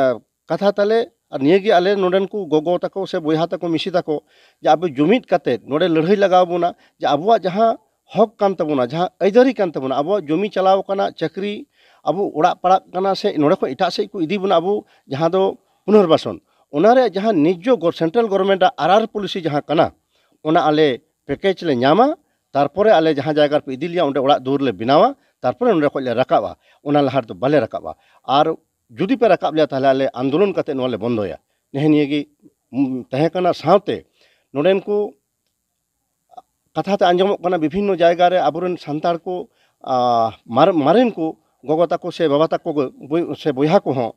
ᱠᱟᱛᱷᱟ ᱛᱟᱞᱮ, ᱟᱨ ᱱᱤᱭᱟᱹ ᱜᱮ ᱟᱞᱮ ᱱᱚᱰᱮᱱ ᱠᱚ ᱜᱚᱜᱚ ᱛᱟᱠᱚ ᱥᱮ ᱵᱚᱭᱦᱟ ᱛᱟᱠᱚ, ᱢᱤᱥᱤ ᱛᱟᱠᱚ, ᱡᱮ ᱟᱵᱚ ᱡᱩᱢᱤᱫ ᱠᱟᱛᱮ ᱱᱚᱰᱮ ᱞᱟᱹᱲᱦᱟᱹᱭ ᱞᱟᱜᱟᱣ ᱵᱚᱱᱟ, ᱡᱮ ᱟᱵᱚᱣᱟᱜ ᱡᱟᱦᱟᱸ ᱦᱚᱠ ᱠᱟᱱ ᱛᱟᱵᱚᱱᱟ, ᱡᱟᱦᱟᱸ ᱟᱹᱭᱫᱟᱹᱨᱤ ᱠᱟᱱ ᱛᱟᱵᱚᱱᱟ, ᱟᱵᱚᱣᱟᱜ ᱡᱚᱢᱤ ᱪᱟᱞᱟᱣ ᱟᱠᱟᱱᱟ, ᱪᱟᱹᱠᱨᱤ ᱟᱵᱚ ᱚᱲᱟᱜ ᱯᱟᱲᱟᱜ ᱠᱟᱱᱟ ᱥᱮ ᱱᱚᱰᱮ ᱠᱷᱚᱱ ᱮᱴᱟᱜ ᱥᱮᱫ ᱠᱚ ᱤᱫᱤ ᱵᱚᱱᱟ, ᱟᱵᱚ ᱡᱟᱦᱟᱸ ᱫᱚ ᱯᱩᱱᱚᱨᱵᱟᱥᱚᱱ, ᱚᱱᱟ ᱨᱮᱭᱟᱜ ᱡᱟᱦᱟᱸ ᱱᱤᱡᱽᱡᱚ ᱜᱚ-, ᱥᱮᱱᱴᱨᱟᱞ ᱜᱚᱵᱷᱚᱨᱱᱢᱮᱱᱴ ᱟᱜ ᱟᱨ ᱟᱨ ᱯᱚᱞᱤᱥᱤ ᱡᱟᱦᱟᱸ ᱠᱟᱱᱟ, ᱚᱱᱟ ᱟᱞᱮ ᱯᱮᱠᱮᱡᱽ ᱞᱮ ᱧᱟᱢᱟ᱾ ᱛᱟᱨᱯᱚᱨᱮ ᱟᱞᱮ ᱡᱟᱦᱟᱸ ᱡᱟᱭᱜᱟ ᱨᱮᱯᱮ ᱤᱫᱤ ᱞᱮᱭᱟ, ᱚᱸᱰᱮ ᱚᱲᱟᱜ ᱫᱩᱣᱟᱹᱨ ᱞᱮ ᱵᱮᱱᱟᱣᱟ, ᱛᱟᱨᱯᱚᱨᱮ ᱱᱚᱰᱮ ᱠᱷᱚᱱ ᱞᱮ ᱨᱟᱠᱟᱵᱼᱟ, ᱚᱱᱟ ᱞᱟᱦᱟ ᱨᱮᱫᱚ ᱵᱟᱞᱮ ᱨᱟᱠᱟᱵᱼᱟ᱾ ᱟᱨ ᱡᱩᱫᱤ ᱯᱮ ᱨᱟᱠᱟᱵ ᱞᱮᱭᱟ, ᱛᱟᱦᱚᱞᱮ ᱟᱞᱮ ᱟᱱᱫᱳᱞᱚᱱ ᱠᱟᱛᱮ ᱱᱚᱣᱟ ᱞᱮ ᱵᱚᱱᱫᱚᱭᱟ᱾ ᱱᱮᱜᱼᱮ ᱱᱤᱭᱟᱹ ᱜᱮ, ᱩᱢ, ᱛᱟᱦᱮᱸ ᱠᱟᱱᱟ᱾ ᱥᱟᱶᱛᱮ ᱱᱚᱰᱮᱱ ᱠᱚ ᱠᱟᱛᱷᱟ ᱛᱮ ᱟᱸᱡᱚᱢᱚᱜ ᱠᱟᱱᱟ, ᱵᱤᱵᱷᱤᱱᱱᱚ ᱡᱟᱭᱜᱟ ᱨᱮ ᱟᱵᱚᱨᱮᱱ ᱥᱟᱱᱛᱟᱲ ᱠᱚ, ᱟ, ᱢᱟᱨ-, ᱢᱟᱨᱮᱱ ᱠᱚ ᱜᱚᱜᱚ ᱛᱟᱠᱚ ᱥᱮ ᱵᱟᱵᱟ ᱛᱟᱠᱚ ᱠᱚ, ᱵᱚᱭ-, ᱥᱮ ᱵᱚᱭᱦᱟ ᱠᱚᱦᱚᱸ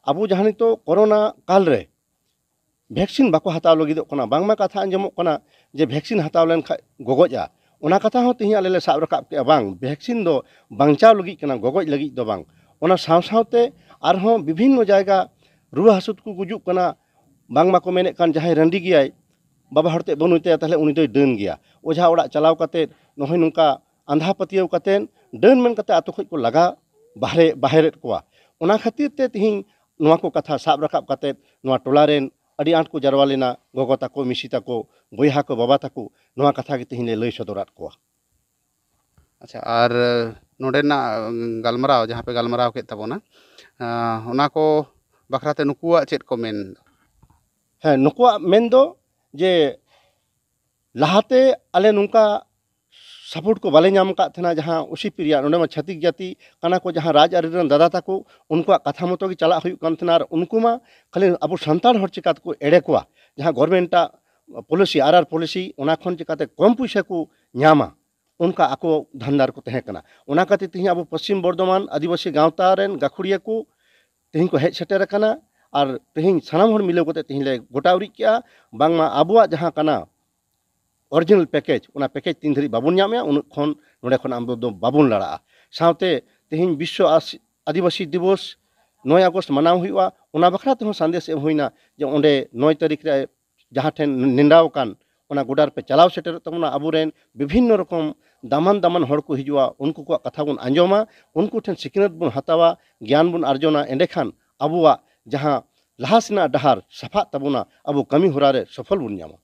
ᱟᱵᱚ ᱡᱟᱦᱟᱸ ᱱᱤᱛᱚᱜ ᱠᱳᱨᱳᱱᱟ ᱠᱟᱞ ᱨᱮ ᱵᱷᱮᱠᱥᱤᱱ ᱵᱟᱠᱚ ᱦᱟᱛᱟᱣ ᱞᱟᱹᱜᱤᱫᱚᱜ ᱠᱟᱱᱟ᱾ ᱵᱟᱝᱢᱟ ᱠᱟᱛᱷᱟ ᱟᱸᱡᱚᱢᱚᱜ ᱠᱟᱱᱟ ᱡᱮ ᱵᱷᱮᱠᱥᱤᱱ ᱦᱟᱛᱟᱣ ᱞᱮᱱᱠᱷᱟᱱ ᱜᱚᱜᱚᱡᱼᱟ᱾ ᱚᱱᱟ ᱠᱟᱛᱷᱟ ᱦᱚᱸ ᱛᱮᱦᱮᱧ ᱟᱞᱮ ᱞᱮ ᱥᱟᱵ ᱨᱟᱠᱟᱵ ᱠᱮᱜᱼᱟ, ᱵᱟᱝ, ᱵᱷᱮᱠᱥᱤᱱ ᱫᱚ ᱵᱟᱧᱪᱟᱣ ᱞᱟᱹᱜᱤᱫ ᱠᱟᱱᱟ, ᱜᱚᱜᱚᱡ ᱞᱟᱹᱜᱤᱫ ᱫᱚ ᱵᱟᱝ᱾ ᱚᱱᱟ ᱥᱟᱶ ᱥᱟᱶᱛᱮ ᱟᱨᱦᱚᱸ ᱵᱤᱵᱷᱤᱱᱱᱚ ᱡᱟᱭᱜᱟ ᱨᱩᱣᱟᱹ ᱦᱟᱹᱥᱩ ᱛᱮᱠᱚ ᱜᱩᱡᱩᱜ ᱠᱟᱱᱟ, ᱵᱟᱝᱢᱟ ᱠᱚ ᱢᱮᱱᱮᱫ ᱠᱟᱱ ᱡᱟᱦᱟᱸᱭ ᱨᱟᱺᱰᱤ ᱜᱮᱭᱟᱭ, ᱵᱟᱵᱟ ᱦᱚᱲ ᱛᱮ ᱵᱟᱹᱱᱩᱭ ᱛᱟᱭᱟ, ᱛᱟᱦᱞᱮ ᱩᱱᱤ ᱫᱚᱭ ᱰᱟᱹᱱ ᱜᱮᱭᱟ᱾ ᱚᱡᱷᱟ ᱚᱲᱟᱜ ᱪᱟᱞᱟᱣ ᱠᱟᱛᱮᱫ ᱱᱚᱜᱼᱚᱭ ᱱᱚᱝᱠᱟ ᱟᱸᱫᱷᱟ ᱯᱟᱹᱛᱭᱟᱹᱣ ᱠᱟᱛᱮᱫ ᱰᱟᱹᱱ ᱢᱮᱱ ᱠᱟᱛᱮᱫ ᱟᱛᱳ ᱠᱷᱚᱡ ᱠᱚ ᱞᱟᱜᱟ ᱵᱟᱦᱨᱮ ᱵᱟᱦᱮᱨᱮᱫ ᱠᱚᱣᱟ᱾ ᱚᱱᱟ ᱠᱷᱟᱹᱛᱤᱨ ᱛᱮ ᱛᱮᱦᱮᱧ ᱱᱚᱣᱟ ᱠᱚ ᱠᱟᱛᱷᱟ ᱥᱟᱵ ᱨᱟᱠᱟᱵ ᱠᱟᱛᱮᱫ ᱱᱚᱣᱟ ᱴᱚᱞᱟ ᱨᱮᱱ ᱟᱹᱰᱤ ᱟᱸᱴ ᱠᱚ ᱡᱟᱨᱣᱟ ᱞᱮᱱᱟ, ᱜᱚᱜᱚ ᱛᱟᱠᱚ, ᱢᱤᱥᱤ ᱛᱟᱠᱚ, ᱵᱚᱭᱦᱟ ᱠᱚ, ᱵᱟᱵᱟ ᱛᱟᱠᱚ, ᱱᱚᱣᱟ ᱠᱟᱛᱷᱟ ᱜᱮ ᱛᱮᱦᱮᱧ ᱞᱮ ᱞᱟᱹᱭ ᱥᱚᱫᱚᱨᱟᱫ ᱠᱚᱣᱟ᱾ ᱟᱪᱪᱷᱟ, ᱟᱨ ᱱᱚᱰᱮᱱᱟᱜ ᱜᱟᱞᱢᱟᱨᱟᱣ ᱡᱟᱦᱟᱸ ᱯᱮ ᱜᱟᱞᱢᱟᱨᱟᱣ ᱠᱮᱫ ᱛᱟᱵᱚᱱᱟ, ᱟᱸ, ᱚᱱᱟ ᱠᱚ ᱵᱟᱠᱷᱨᱟᱛᱮ ᱱᱩᱠᱩᱣᱟᱜ ᱪᱮᱫ ᱠᱚ ᱢᱮᱱ? ᱦᱮᱸ, ᱱᱩᱠᱩᱣᱟᱜ ᱢᱮᱱ ᱫᱚ ᱡᱮ ᱞᱟᱦᱟᱛᱮ ᱟᱞᱮ ᱱᱚᱝᱠᱟ ᱥᱟᱯᱳᱨᱴ ᱠᱚ ᱵᱟᱞᱮ ᱧᱟᱢ ᱟᱠᱟᱫ ᱛᱟᱦᱮᱱᱟ, ᱡᱟᱦᱟᱸ ᱳᱥᱤᱯᱤ ᱨᱮᱭᱟᱜ, ᱱᱚᱰᱮ ᱢᱟ ᱪᱷᱟᱹᱛᱤᱠ ᱡᱟᱹᱛᱤ ᱠᱟᱱᱟ ᱠᱚ, ᱡᱟᱦᱟᱸ ᱨᱟᱡᱽ ᱟᱹᱨᱤ ᱨᱮᱱ ᱫᱟᱫᱟ ᱛᱟᱠᱚ, ᱩᱱᱠᱩᱣᱟᱜ ᱠᱟᱛᱷᱟ ᱢᱚᱛᱚ ᱜᱮ ᱪᱟᱞᱟᱜ ᱦᱩᱭᱩᱜ ᱠᱟᱱ ᱛᱟᱦᱮᱱᱟ᱾ ᱟᱨ ᱩᱱᱠᱩ ᱢᱟ ᱠᱷᱟᱹᱞᱤ ᱟᱵᱚ ᱥᱟᱱᱛᱟᱲ ᱦᱚᱲ ᱪᱤᱠᱟ ᱛᱮᱠᱚ ᱮᱲᱮ ᱠᱚᱣᱟ, ᱡᱟᱦᱟᱸ ᱜᱚᱨᱢᱮᱱᱴᱟᱜ ᱯᱚᱞᱤᱥᱤ, ᱟᱨ ᱟᱨ ᱯᱚᱞᱤᱥᱤ, ᱚᱱᱟ ᱠᱷᱚᱱ ᱪᱤᱠᱟᱛᱮ ᱠᱚᱢ ᱯᱩᱭᱥᱟᱹ ᱠᱚ ᱧᱟᱢᱟ, ᱚᱱᱠᱟ ᱟᱠᱚ ᱫᱷᱟᱱᱫᱟ ᱨᱮᱠᱚ ᱛᱟᱦᱮᱸ ᱠᱟᱱᱟ᱾ ᱚᱱᱟ ᱠᱷᱟᱹᱛᱤᱨ ᱛᱮᱦᱮᱧ ᱟᱵᱚ ᱯᱚᱥᱪᱤᱢ ᱵᱚᱨᱫᱷᱚᱢᱟᱱ ᱟᱹᱫᱤᱵᱟᱹᱥᱤ ᱜᱟᱶᱛᱟ ᱨᱮᱱ ᱜᱟᱹᱠᱷᱩᱲᱤᱭᱟᱹ ᱠᱚ ᱛᱮᱦᱮᱧ ᱠᱚ ᱦᱮᱡ ᱥᱮᱴᱮᱨ ᱟᱠᱟᱱᱟ᱾ ᱟᱨ ᱛᱮᱦᱮᱧ ᱥᱟᱱᱟᱢ ᱦᱚᱲ ᱢᱤᱞᱟᱹᱣ ᱠᱟᱛᱮ ᱛᱮᱦᱮᱧ ᱞᱮ ᱜᱚᱴᱟ ᱩᱨᱤᱡ ᱠᱮᱜᱼᱟ, ᱵᱟᱝᱢᱟ ᱟᱵᱚᱣᱟᱜ ᱡᱟᱦᱟᱸ ᱠᱟᱱᱟ ᱚᱨᱤᱡᱤᱱᱟᱞ ᱯᱮᱠᱮᱡᱽ, ᱚᱱᱟ ᱯᱮᱠᱮᱡᱽ ᱛᱤᱱ ᱫᱷᱟᱹᱨᱤᱡ ᱵᱟᱵᱚᱱ ᱧᱟᱢᱮᱜᱼᱟ, ᱩᱱᱟᱹᱜ ᱠᱷᱚᱱ ᱱᱚᱰᱮ ᱠᱷᱚᱱ ᱟᱵᱚ ᱫᱚ ᱵᱟᱵᱚᱱ ᱞᱟᱲᱟᱜᱼᱟ᱾ ᱥᱟᱶᱛᱮ ᱛᱮᱦᱮᱧ ᱵᱤᱥᱥᱚ ᱟᱥ-, ᱟᱹᱫᱤᱵᱟᱹᱥᱤ ᱫᱤᱵᱚᱥ ᱱᱚᱭ ᱟᱜᱚᱥᱴ ᱢᱟᱱᱟᱣ ᱦᱩᱭᱩᱜᱼᱟ, ᱚᱱᱟ ᱵᱟᱠᱷᱨᱟ ᱛᱮᱦᱚᱸ ᱥᱟᱸᱫᱮᱥ ᱮᱢ ᱦᱩᱭᱱᱟ ᱡᱮ ᱚᱸᱰᱮ ᱱᱚᱭ ᱛᱟᱹᱨᱤᱠᱷ ᱨᱮ ᱡᱟᱦᱟᱸ ᱴᱷᱮᱱ ᱱᱮᱰᱟᱣ ᱟᱠᱟᱱ ᱚᱱᱟ ᱜᱚᱰᱟ ᱨᱮᱯᱮ ᱪᱟᱞᱟᱣ ᱥᱮᱴᱮᱨᱚᱜ ᱛᱟᱵᱚᱱᱟ᱾ ᱟᱵᱚᱨᱮᱱ ᱵᱤᱵᱷᱤᱱᱱᱚ ᱨᱚᱠᱚᱢ ᱫᱟᱢᱟᱱ ᱫᱟᱢᱟᱱ ᱦᱚᱲ ᱠᱚ ᱦᱤᱡᱩᱜᱼᱟ, ᱩᱱᱠᱩ ᱠᱚᱣᱟᱜ ᱠᱟᱛᱷᱟ ᱵᱚᱱ ᱟᱸᱡᱚᱢᱟ, ᱩᱱᱠᱩ ᱴᱷᱮᱱ ᱥᱤᱠᱷᱱᱟᱹᱛ ᱵᱚᱱ ᱦᱟᱛᱟᱣᱟ, ᱜᱮᱭᱟᱱ ᱵᱚᱱ ᱟᱨᱡᱚᱱᱟ, ᱮᱸᱰᱮᱠᱷᱟᱱ ᱟᱵᱚᱣᱟᱜ ᱡᱟᱦᱟᱸ ᱞᱟᱦᱟ ᱥᱮᱱᱟᱜ ᱰᱟᱦᱟᱨ ᱥᱟᱯᱷᱟᱜ ᱛᱟᱵᱚᱱᱟ, ᱟᱵᱚ ᱠᱟᱹᱢᱤ ᱦᱚᱨᱟ ᱨᱮ ᱥᱚᱯᱷᱚᱞ ᱵᱚᱱ ᱧᱟᱢᱟ᱾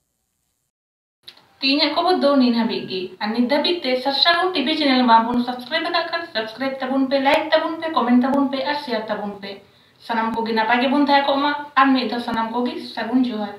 ᱛᱮᱦᱮᱧᱟᱜ ᱠᱷᱚᱵᱚᱨ ᱫᱚ ᱱᱤᱱ ᱦᱟᱹᱵᱤᱡ ᱜᱮ᱾ ᱟᱨ ᱱᱤᱛ ᱫᱷᱟᱹᱵᱤᱡ ᱛᱮ ᱥᱟᱨᱥᱟᱜᱚᱲ ᱴᱤᱵᱷᱤ ᱪᱮᱱᱮᱞ ᱵᱟᱝᱵᱚᱱ ᱥᱟᱵᱥᱠᱨᱟᱭᱤᱵ ᱟᱠᱟᱫ ᱠᱷᱟᱱ ᱥᱟᱵᱥᱠᱨᱟᱭᱤᱵ ᱛᱟᱵᱚᱱ ᱯᱮ, ᱞᱟᱭᱤᱠ ᱛᱟᱵᱚᱱ ᱯᱮ, ᱠᱚᱢᱮᱱᱴ ᱛᱟᱵᱚᱱ ᱯᱮ ᱟᱨ ᱥᱮᱭᱟᱨ ᱛᱟᱵᱚᱱ ᱯᱮ᱾ ᱥᱟᱱᱟᱢ ᱠᱚᱜᱮ ᱱᱟᱯᱟᱭ ᱜᱮᱵᱚᱱ ᱛᱟᱦᱮᱸ ᱠᱚᱜ ᱢᱟ᱾ ᱟᱨ ᱢᱤᱫ ᱫᱷᱟᱣ ᱥᱟᱱᱟᱢ ᱠᱚᱜᱮ ᱥᱟᱹᱜᱩᱱ ᱡᱚᱦᱟᱨ᱾